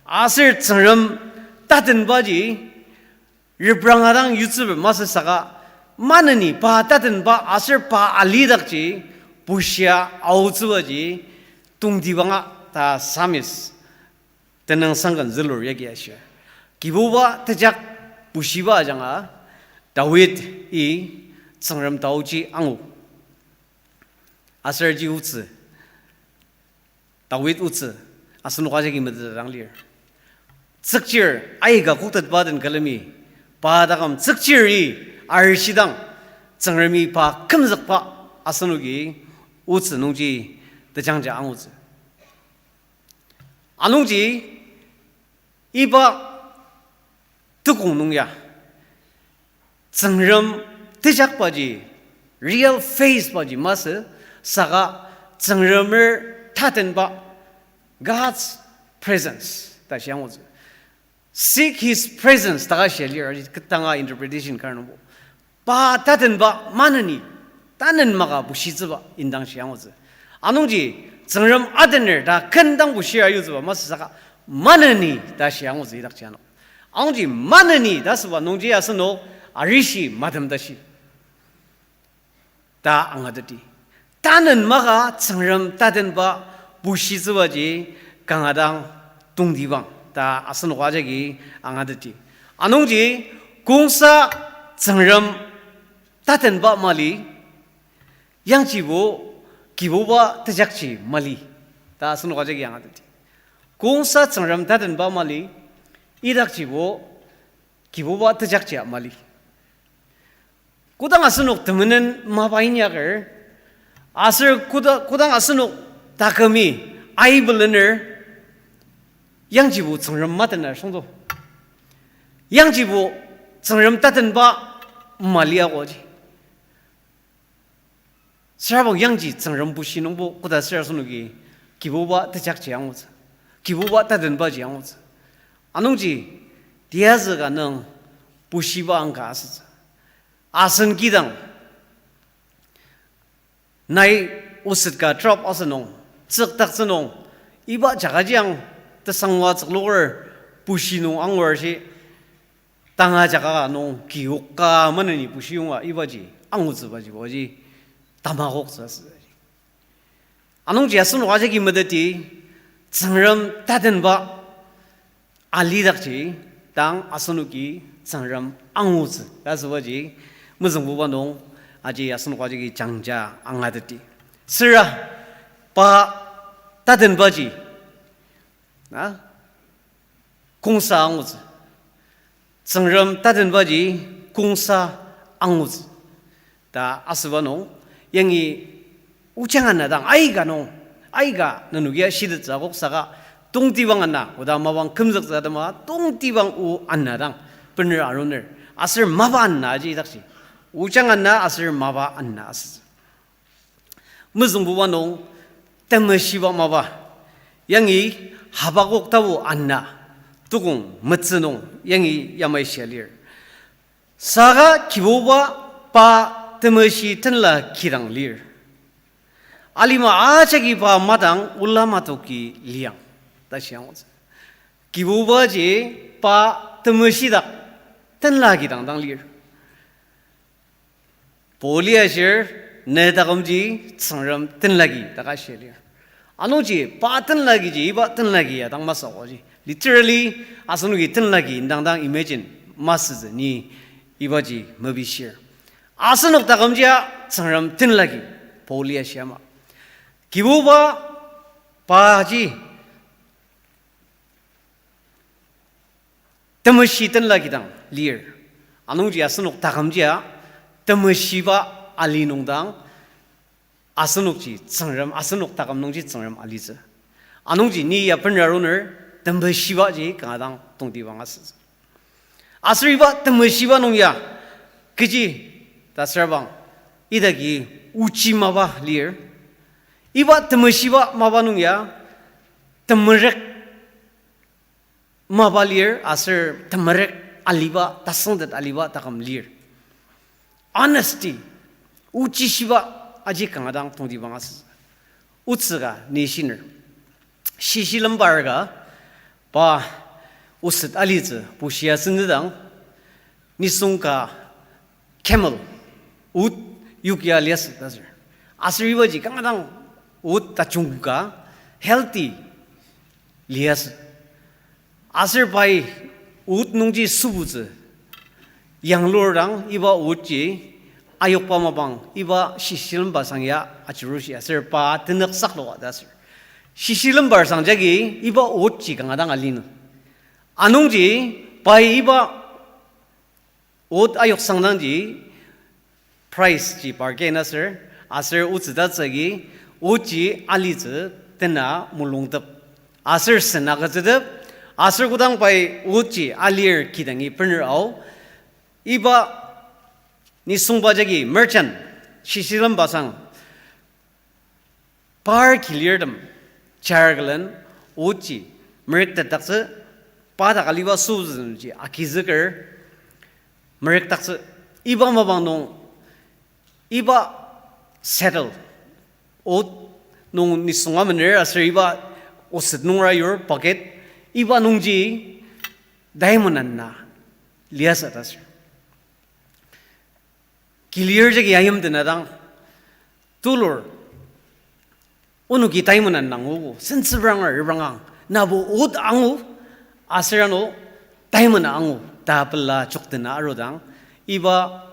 Aser Tsüngrem tatenbaji, repranga dang yutsüba masü saka, maneni pa tatenba aser pa alidakji, bushia aotsübaji, tongtibanga ta Psalmist tenüngsang ken zülur yagi ashir. Kibuba tejak bushiba ajanga, Dawid-i Tsüngrem taoji angu. Aser ji otsü. Dawid otsü, asenok ajaki metetdang lir. Tsükchir aika koktetba den külemi, pa taküm tsükchiri arishidang, Tsüngremi pa kümzükba asenoki otsü nungji tejangja angutsü. Anungji iba tukong nung ya, Tsüngrem tejakbaji, real face baji masü, saka Tsüngremer tatenba, God's presence ta shi angutsü. Seek his presence ta ka shia lir, aji ketdanga interpretation ka nungbo. Pa tatenba maneni, tanen maka bushitsüba indang shi angutsü. Anungji, Tsüngrem atener ta kendang bushir ayutsüba masü saka, maneni ta shi angutsü idakji ano. Anungji maneni ta süba nungji asenok arishi matem tashi ta angateti. Tanen maka Tsüngrem tatenba bushitsübaji kanga dang tongtibang ta asenok ajaki angateti. Anungji kongsa Tsüngrem tatenba mali, yangjibo Kibuba tejakji mali ta asenok ajaki angateti. Kongsa Tsüngrem tatenba mali, idakjibo Kibuba tejakji mali. Kodang asenok temenen mapa inyaker, aser koda-, kodang asenok takümi aibelener, yangjibo Tsüngrem matener süngdo. Yangjibo Tsüngrem tatenba mali akoji. Sürabang yangji Tsüngrem bushi nungbo koda süra asenoki Kibuba tejakji angutsü, Kibuba tatenbaji angutsü. Anungji tiyazü ka nung bushiba angka asütsü. Asen kidang nai oset ka drop asünung, tsükdaktsü nung, iba jagaji ang tesangwa tsükloker bushi nung angur shi, tanga jaka nung kioka maneni bushiyonga ibaji angutsübaji oji tamakoktsü asü. Anungji asenok ajaki meteti Tsüngrem tatenba alidakji dang asenoki Tsüngrem angutsü ta asübaji mezüngbuba nung aji asenok ajaki jangja angateti. Süra pa tatenbaji, na, kongsa angutsü. Tsüngrem tatenbaji kongsa angutsü ta asüba nung, yangi ojang ana dang aika nung, aika nenokia shitettsü akok saka tongtibang ana, oda mapang kümzüktsü atema tongtibang o ana dang bener aruner, aser mapa ana aji idakji. Ojang ana aser mapa ana asütsü. Mezüngbuba nung temeshiba mapa, yangi Habakuk tapu ana, tukong metsü nung yangi yamai shia lir. Saka Kibuba pa temeshi tenla kidang lir. Alima ajaki pa madang ola matoki liang ta shi angutsü. Kibubaji pa temeshidak tenla kidang dang lir. Pauli ashir, ne takümji Tsüngrem tenlaki ta ka shia lir. Anungji pa tenlakiji iba tenlaki ya dang masü akoji, literally asenoki tenlaki indang dang imagine masütsü ni ibaji mepishir. Asenok takümjia Tsüngrem tenlaki, Pauli ashia ama. Kibuba paji temeshi tenlaki dang lir. Anungji asenok takümjia temeshiba ali nung dang asenokji Tsüngrem, asenok taküm nungji Tsüngrem alitsü. Anungji ni ya benra runer temeshibaji kanga dang tongtibang asütsü. Aser iba temeshiba nung ya kechi ta sürabang idaki ochi mapa lir. Iba temeshiba mapa nung ya temerük mapa lir aser temerük aliba, tasüngtet aliba taküm lir. Honesty, ochishiba aji kanga dang tongtibang asü. Otsü ka ni shiner. Shishilembar ka pa oset alitsü bushia senzüdang, nisung ka camel, oat, yokya liasü ta sür. Aser ibaji kanga dang oat tajung ka healthy liasü. Aser pai oat nungji sübutsü yanglur dang iba oatji ayokba mapang iba shishilemba sang ya achirushi aser pa tenük sakloa ta sür. Shishilembar sang jagi iba oatji kanga dang alinu. Anungji pai iba oat ayoksangdangji price ji bargain asür, aser otsü tatsügi oatji alitsü tena mulungtep. Aser sen agütsütep, aser kodang pai oatji alir kidangi bener ao, iba nisungba jagi merchant, shishilemba sang, Par kilirtem, jar külen, oji, merüktetdaktsü, pa dak aliba süzüji, agizüker, merükdaktsü, iba mapang nung, iba saddle, oat nung nisung amener aser iba oset nungra yur bucket, iba nungji diamond ana liasü ta aser. Kilir jagi ayimdena dang, tulur, onoki diamond ana anguogo, sentsüpranga repranga, nabo oat angu, aser ano diamond angu, ta pela jokdena arudang, iba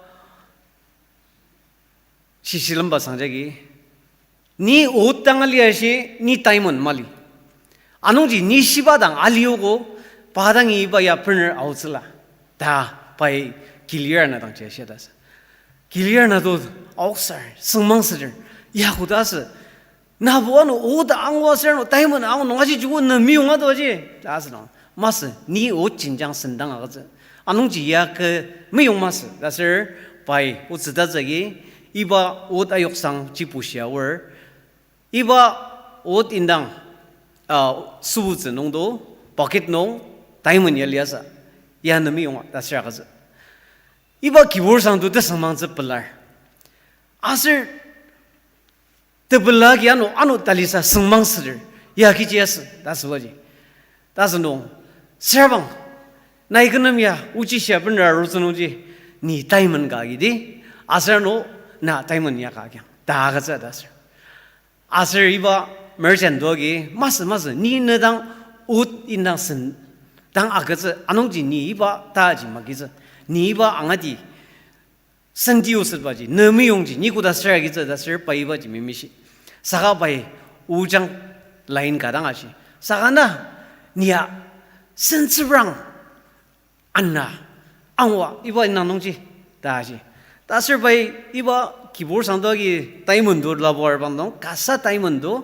shishilemba sangjagi, ni oat dang ali ashi, ni diamond mali. Anungji ni shiba dang aliogo, pa dangi iba ya bener aotsüla, ta pai kilir ana dangji ashia ta sü. Kilir ana to aoksar, süngmang süter, ya koda sü, nabo ano oat angu aser ano diamond angu nung aji joko ne meyong ato aji, ta sü nung. Masü, ni oat jenjang sendang agütsü. Anungji ya kü meyong masü, ta aser pai otsü tatsü agi, iba oat ayoksangji bushia aor, iba oat indang, ah, sübutsü nungdo, bucket nung, diamond ya liasü, ya ne meyonga, ta aser agütsü. Iba kibur sangdo tesüngmangtsü pelar. Aser tepela agi ano, ano talisa süngmang süter, ya kechi asü, ta asübaji. Ta asü nung, sürabang, nai kü nem ya, ochi shia bener arutsü nungji, ni diamond ka agidi, aser ano, na diamond ya ka agiang, ta agütsü ta aser. Aser iba merchant to agi, masü, masü, ni ne dang oat indang sen, dang agütsü, anungji ni iba taji magitsü, ni iba angati, senti osetbaji, ne meyongji, ni koda süra agitsü ta aser pai ibaji memeshi. Saka pai ojang line ka dang ashi, saka na, ni ya, sentsüprang ana angua, iba indang nungji, ta ashi. Ta aser pai iba kibur sangdo agi diamond to labuar bang dang, kasa diamond to,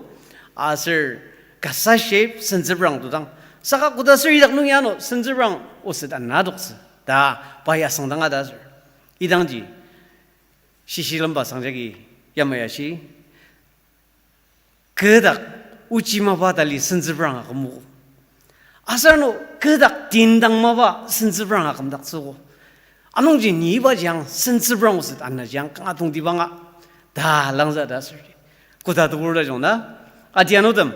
aser kasa shape sentsüprang to dang. Saka koda aser idak nung ya ano sentsüprang oset ana adoktsü, ta pai asüngdanga ta aser. Idangji shishilemba sangjagi yamai ashi. Kü dak ochi mapa tali sentsüprang akümogo. Aser ano kü dak tin dang mapa sentsüprang akümdaktsüogo. Anungji ni ibaji ang sentsüprang oset anaji ang kanga tongtibanga, ta langzü ta aser. Koda tebur tajung na, adianutem,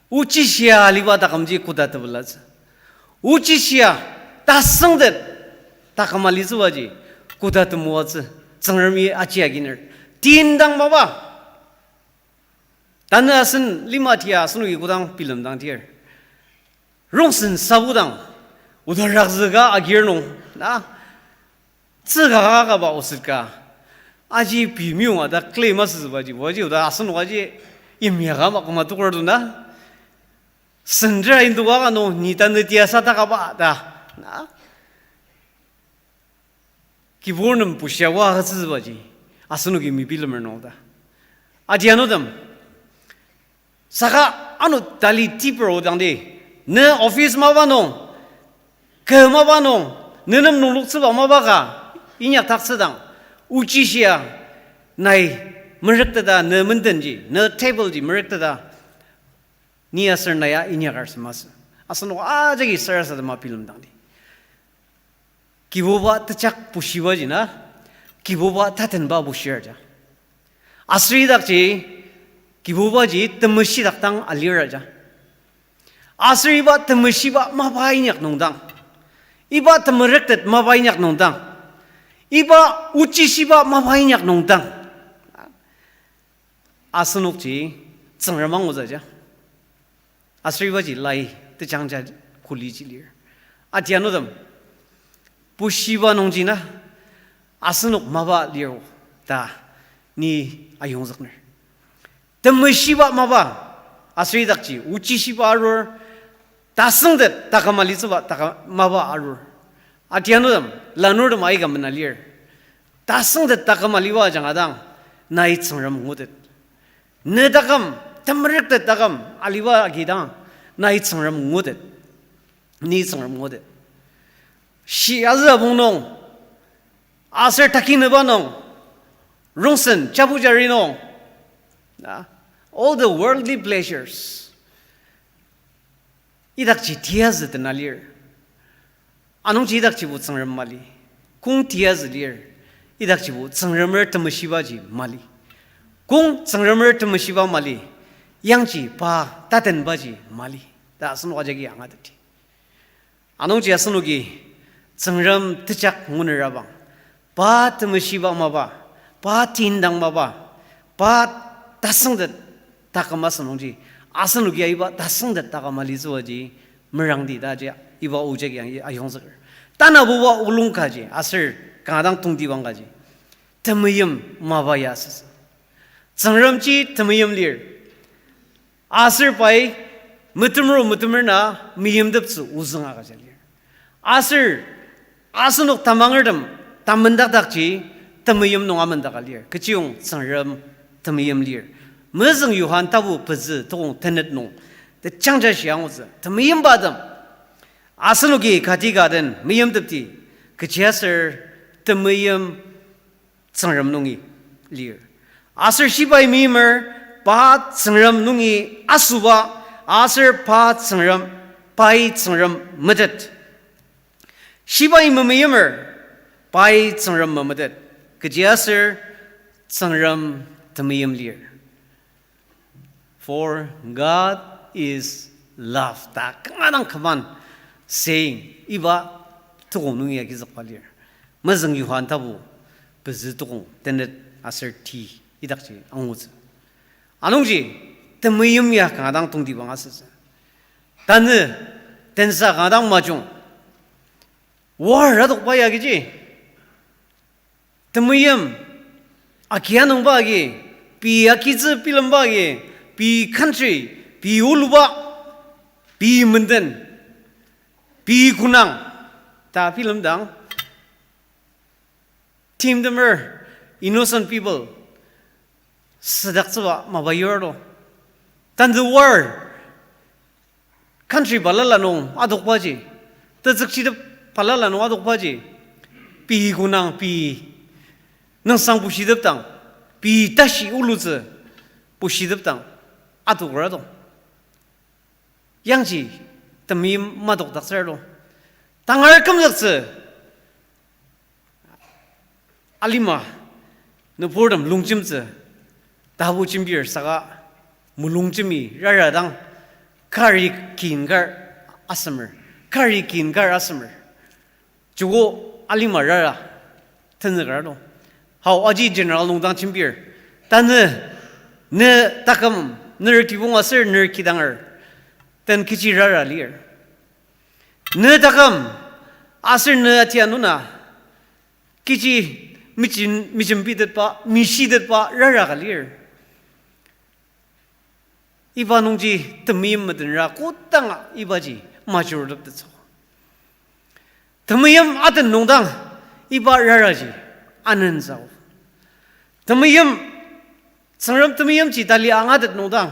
ochi shia aliba takümji koda tepelatsü. Ochi shia tasüngtet taküm alitsübaji koda temoatsü, Tsüngremi aji aginer. Tin dang mapa. Tanü asen lima tia asenoki kodang bilemdang tir, rongsen sabudang, oda rakzüka agir nung, na, tsüka kaba oset ka, aji pei meyonga ta claim asütsübaji, oji oda asenok aji yimya ka ama küma tokar to na, sendera indoka ka nung ni tanü tia sata kaba ta, na, kibur nem bushia oa agütsütsübaji, asenoki mebilemer nung ta. Adianutem, saka ano tali tipper odang di, ne office mapa nung, kü mapa nung, ne nem nungloktsüba mapa ka inyakdaktsüdang, ochi shia nai merükteta ne mendenji, ne table ji merükteta, ni aser na ya inyakar sü masü. Asenok ajaki sarasadema bilemdang di, Kibuba tejak bushibaji na, Kibuba tatenba bushir ja. Aser idakji, Kibubaji temeshidak dang alir ja. Aser iba temeshiba mapa inyak nungdang, iba temerüktet mapa inyak nungdang, iba ochishiba mapa inyak nungdang, asenokji Tsüngrem angutsü ja. Aser ibaji lai tejangja kuliji lir. Adianutem, bushiba nungji na asenok mapa lir ta ni ayongzükner. Temeshiba mapa, aser idakji ochishiba arur, tasüngtet taküm alitsüba taküm mapa arur. Adianutem, lanurtem aika mena lir. Tasüngtet taküm aliba ajanga dang, nai Tsüngrem ngutet. Ne taküm, temerüktet taküm aliba agi dang, nai Tsüngrem ngutet. Ni Tsüngrem ngutet. Shi azü abong nung, aser takinüba nung, rongsen, jabujari nung, na, All the worldly pleasures. Idakji tiyazü tena lir. Anungji idakjibo Tsüngrem mali. Kong tiyazü lir. Idakjibo Tsüngremer temeshibaji mali. Kong Tsüngremer temeshiba mali. Yangji pa tatenbaji mali. Ta asenok ajaki angatetdi. Anungji asenoki Tsüngrem tejak nguner abang, pa temeshiba mapa, pa tindang mapa, pa tasüngtet taküm asü nungji, asenoki aiba tasüngtet taküm alitsübaji merangdi ta aji iba ojak yang ayongzüker. Tanabuba olung kaji aser kanga dang tongtibang kaji temeim mapa ya asüsü. Tsüngremji temeim lir. Aser pai metemer metemer na meimteptsü ozüng agüja lir. Aser asenok tamangertem tamendakdakji temeim nung amendaka lir. Kechiyong Tsüngrem temeim lir. Mezüng Johan tapu pezü tokong tenet nung tejangja shi angutsü, temeimbatem, asenoki kati ka den meimtepdi, kechiaser temeim Tsüngrem nungi lir. Aser shibai meimer, pa Tsüngrem nungi asüba, aser pa Tsüngrem, pai Tsüngrem metet. Shibai memeimer, pai Tsüngrem memetet. Kechiaser Tsüngrem temeim lir. For God is love ta kanga dang command saying iba tokong nungi agizükba lir. Mezüng Johan tapu pezü tokong tenet aser ti idakji angutsü. Anungji temeim ya kanga dang tongtibang asütsü. Tanü tensa kanga dang majung. War adokba ya kechi temeim akia nungba agi, pei akitsü bilemba agi, pei country, pei oluba, pei menden, pei kunang ta bilemdang, timtemer, innocent people südaktsüba mapa yurdo. Tanü war country balala nung adokbaji, tetsükchitep balala nung adokbaji, pei kunang, pei nüngsang pushitepdang, pei tashi olutsü pushitepdang adoker adong. Yangji temeim madokdaktsür adong. Tangar kümzüktsü alima nüburtem longjemtsü tapu jembir saka mulungjemi rara dang kari kin kar asemer, kari kin kar asemer. Joko alima rara tenzüker adong. Hao aji general nung dang jembir. Tanü ne taküm ner kibong aser ner kidanger den kechi rara lir. Ne taküm aser ne atianuna kechi mejin, mejembitetba, mishitetba rara ka lir. Iba nungji temeim metenra kodanga ibaji majuruteptettsü. Temeim aten nungdang iba raraji anenzao. Temeim, Tsüngrem temeimji tali angatet nungdang,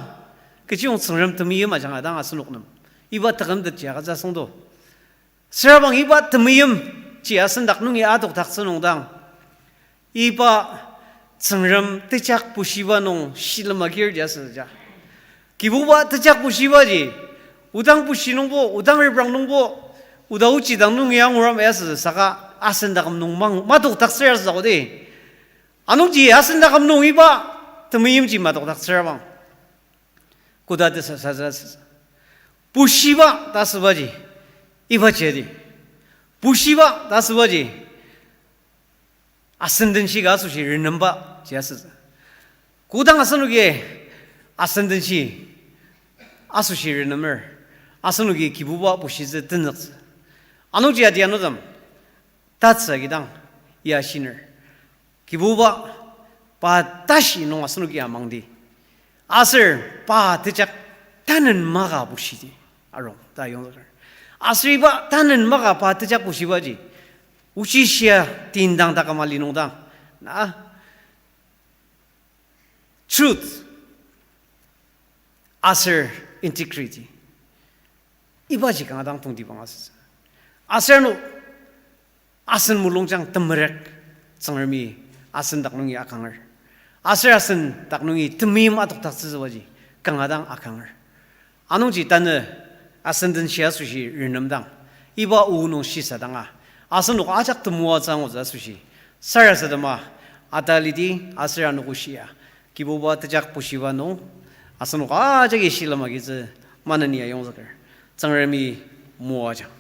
kechiyong Tsüngrem temeim ajanga dang asenok nem iba takümtetji agütsü asüngdo. Sürabang iba temeimji asendak nungi adokdaktsü nungdang, iba Tsüngrem tejak bushiba nung shilem agirji asüja. Kibuba tejak bushibaji, odang bushi nungbo, odang reprang nungbo, oda ochi dang nungi angur ama asü saka asen taküm nung mang madokdaktsür asü sako de. Anungji asen taküm nung iba temeimji madokdaktsürabang koda tesasa asüsa. Bushiba ta asübaji ibaji adi. Bushiba ta asübaji asen denshi ka asoshi renembaji asütsü. Kodang asenoki asen denshi asoshi renemer, asenoki Kibuba bushitsü tenzüktsü. Anungji adianutem, tatsü agidang ya shiner, Kibuba pa tashi nung asenoki amangdi. Aser pa tejak tanen maka bushidi arung ta yongzüker. Aser iba tanen maka pa tejak bushibaji, ochi shia tindang taküm ali nungdang, na, truth aser integrity, ibaji kanga dang tongtibang asütsü. Aser ano asen mulungjang temerük Tsüngremi asen dak nungi akanger. Aser asen dak nungi temeim adokdaktsütsübaji kanga dang akanger. Anungji tanü asen den shia asoshi renemdang, iba o nung shisadanga, asenok ajak temoatsü angutsü asoshi sarasadema atalidi aser anogo shia Kibuba tejak bushiba nung asenok ajaki shilem agitsü maneni ayongzüker. Tsüngremi moajang.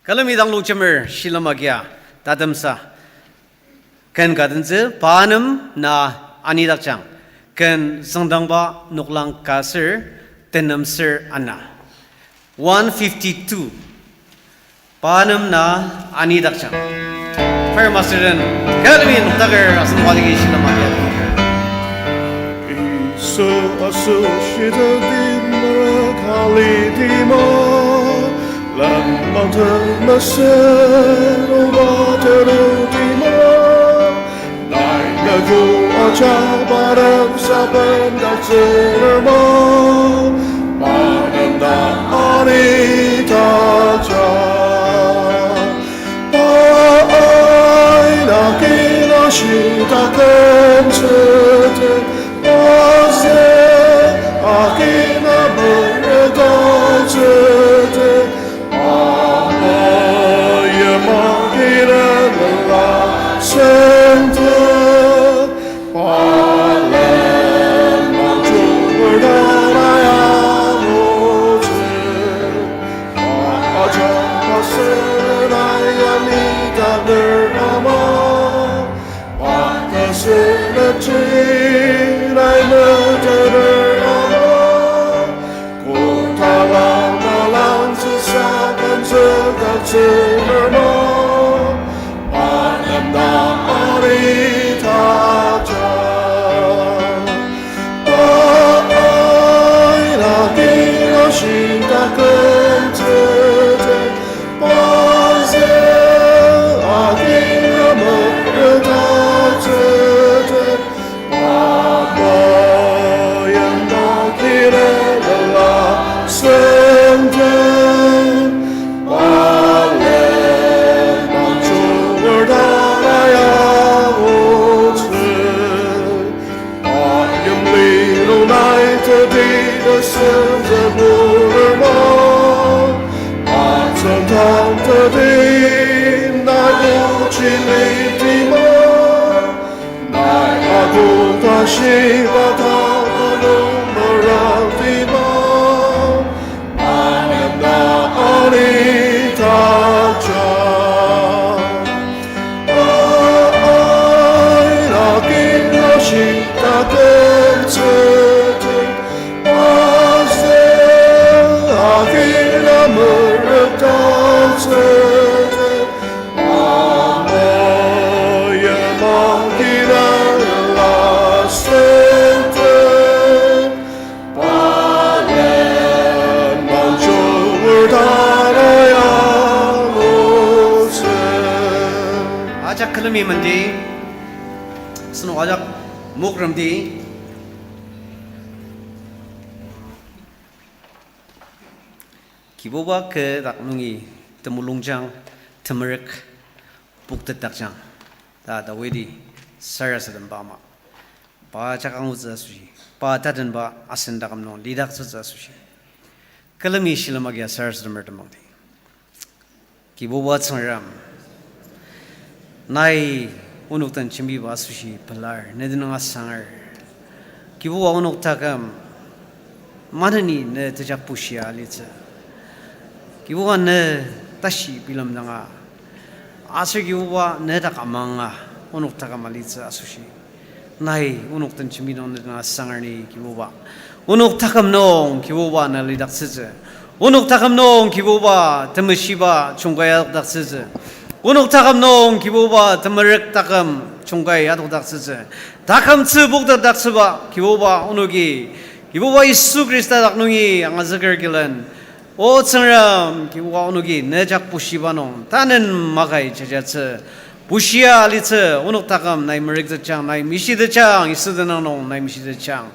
Külemi dang longjemer shilem agia tatemsa ken ka tentsü, pa nem na anidakjang. Ken züngdangba noklang ka ser tenem ser ana. One fifty-two. Pa nem na anidakjang. Choir master den külemi noktaker asen wadi shilem agia. Yisu asoshi teti merük alidima, lenmang temesen oba terudima, nai nübu ajak parem sabendaktsüner ma, pa nem na anidakjang. Pa aina kina shita kentsüte, pa se akina merüdaktsüte, pa meyima kina mela sente, pa lenmang chungerdanai angutsü. Pa ajak asenai anidakner ama, pa tasen aji nai meteter ama, koda langma langtsüsa kentsüdaktsüner ma, pa nem na anidakjang. Pa aina kina shita kentsüte, pa se akina merüdaktsüte, pa meyima kina mela sente, pa lenmang chungerdanai angutsü. Pa yimli nung nai teti tesentsü nunger ma, pa tsüngdang teti nai ochi litima, nai akok tashiba tapa nung merangtima, pa nem na anidakjang. Pa aina kina shita kentsüte, pa se akina merüdaktsüte, pa meyima kina mela sente, pa lenmang chungerdanai angutsü. Ajak külemi mendi, asenok ajak mokremdi. Kibuba kü dak nungi temulungjang, temerük poktetdakjang ta Dawidi sarasademba ama, pa ajak angutsü asoshi, pa tatenba asen taküm nung lidaktsütsü asoshi, külemi shilem agia sarasademer temangdi. Kibuba Tsüngrem, nai onok den jembiba asoshi pelar, ne tenüng asanger. Kibuba onok taküm maneni ne tejak bushia alitsü. Kibuba ne tashi bilemdanga, aser Kibuba ne dak amanga onok taküm alitsü asoshi nai onok den jembi nung ne tenüng asanger ni Kibuba. Onok taküm nung Kibuba na lidaktsütsü. Onok taküm nung Kibuba temeshiba jungkai adokdaktsütsü. Onok taküm nung Kibuba temerük taküm jungkai adokdaktsütsü. Taküm tsübok daktsüba Kibuba onoki, Kibuba Yisu Khrista dak nungi angazüker külen. O Tsüngrem, Kibuba onoki ne jak bushiba nung tanen makai jajatsü bushia alitsü. Onok taküm nai merüktetjang, nai mishitetjang, Yisu tenüng nung nai mishitetjang.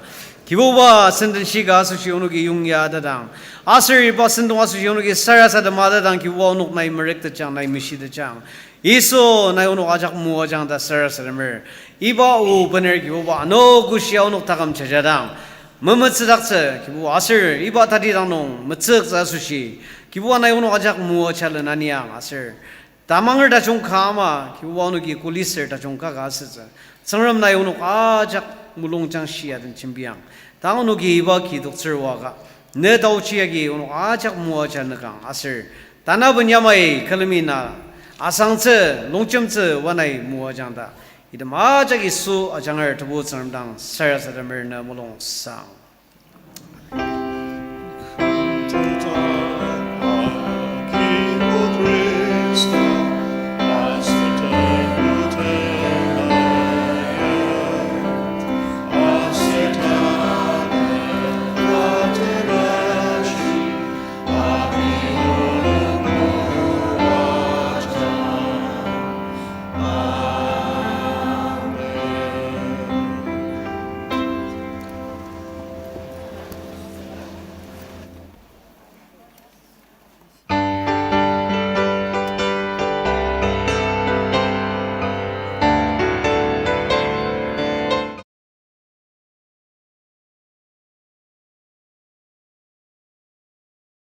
Kibuba, senden shika asoshi onoki yongya tatang, aser iba sentong asoshi onoki sarasadema tatang, Kibuba, onok nai merüktetjang, nai meshitetjang. Yisu, nai onok ajak moajang ta sarasademer. Iba o bener Kibuba, ano koshia onok taküm jajadang memetsüdaktsü Kibuba, aser iba tatidang nung metsüktsü asoshi Kibuba, nai onok ajak moaja lena niang aser tamanger tajung ka ama Kibuba, onoki kuli ser tajung ka ka asütsü. Tsüngrem, nai onok ajak mulungjang shia den jembiang. Tang onoki iba ki toktsür oaka, ne taochi agi onok ajak moaja nükang aser tanaben yamai külemi na asangtsü, longjemtsü wanai moajang ta, item ajak Yisu ajanger Tebu Tsüngrem dang sarasademer ne mulungsang.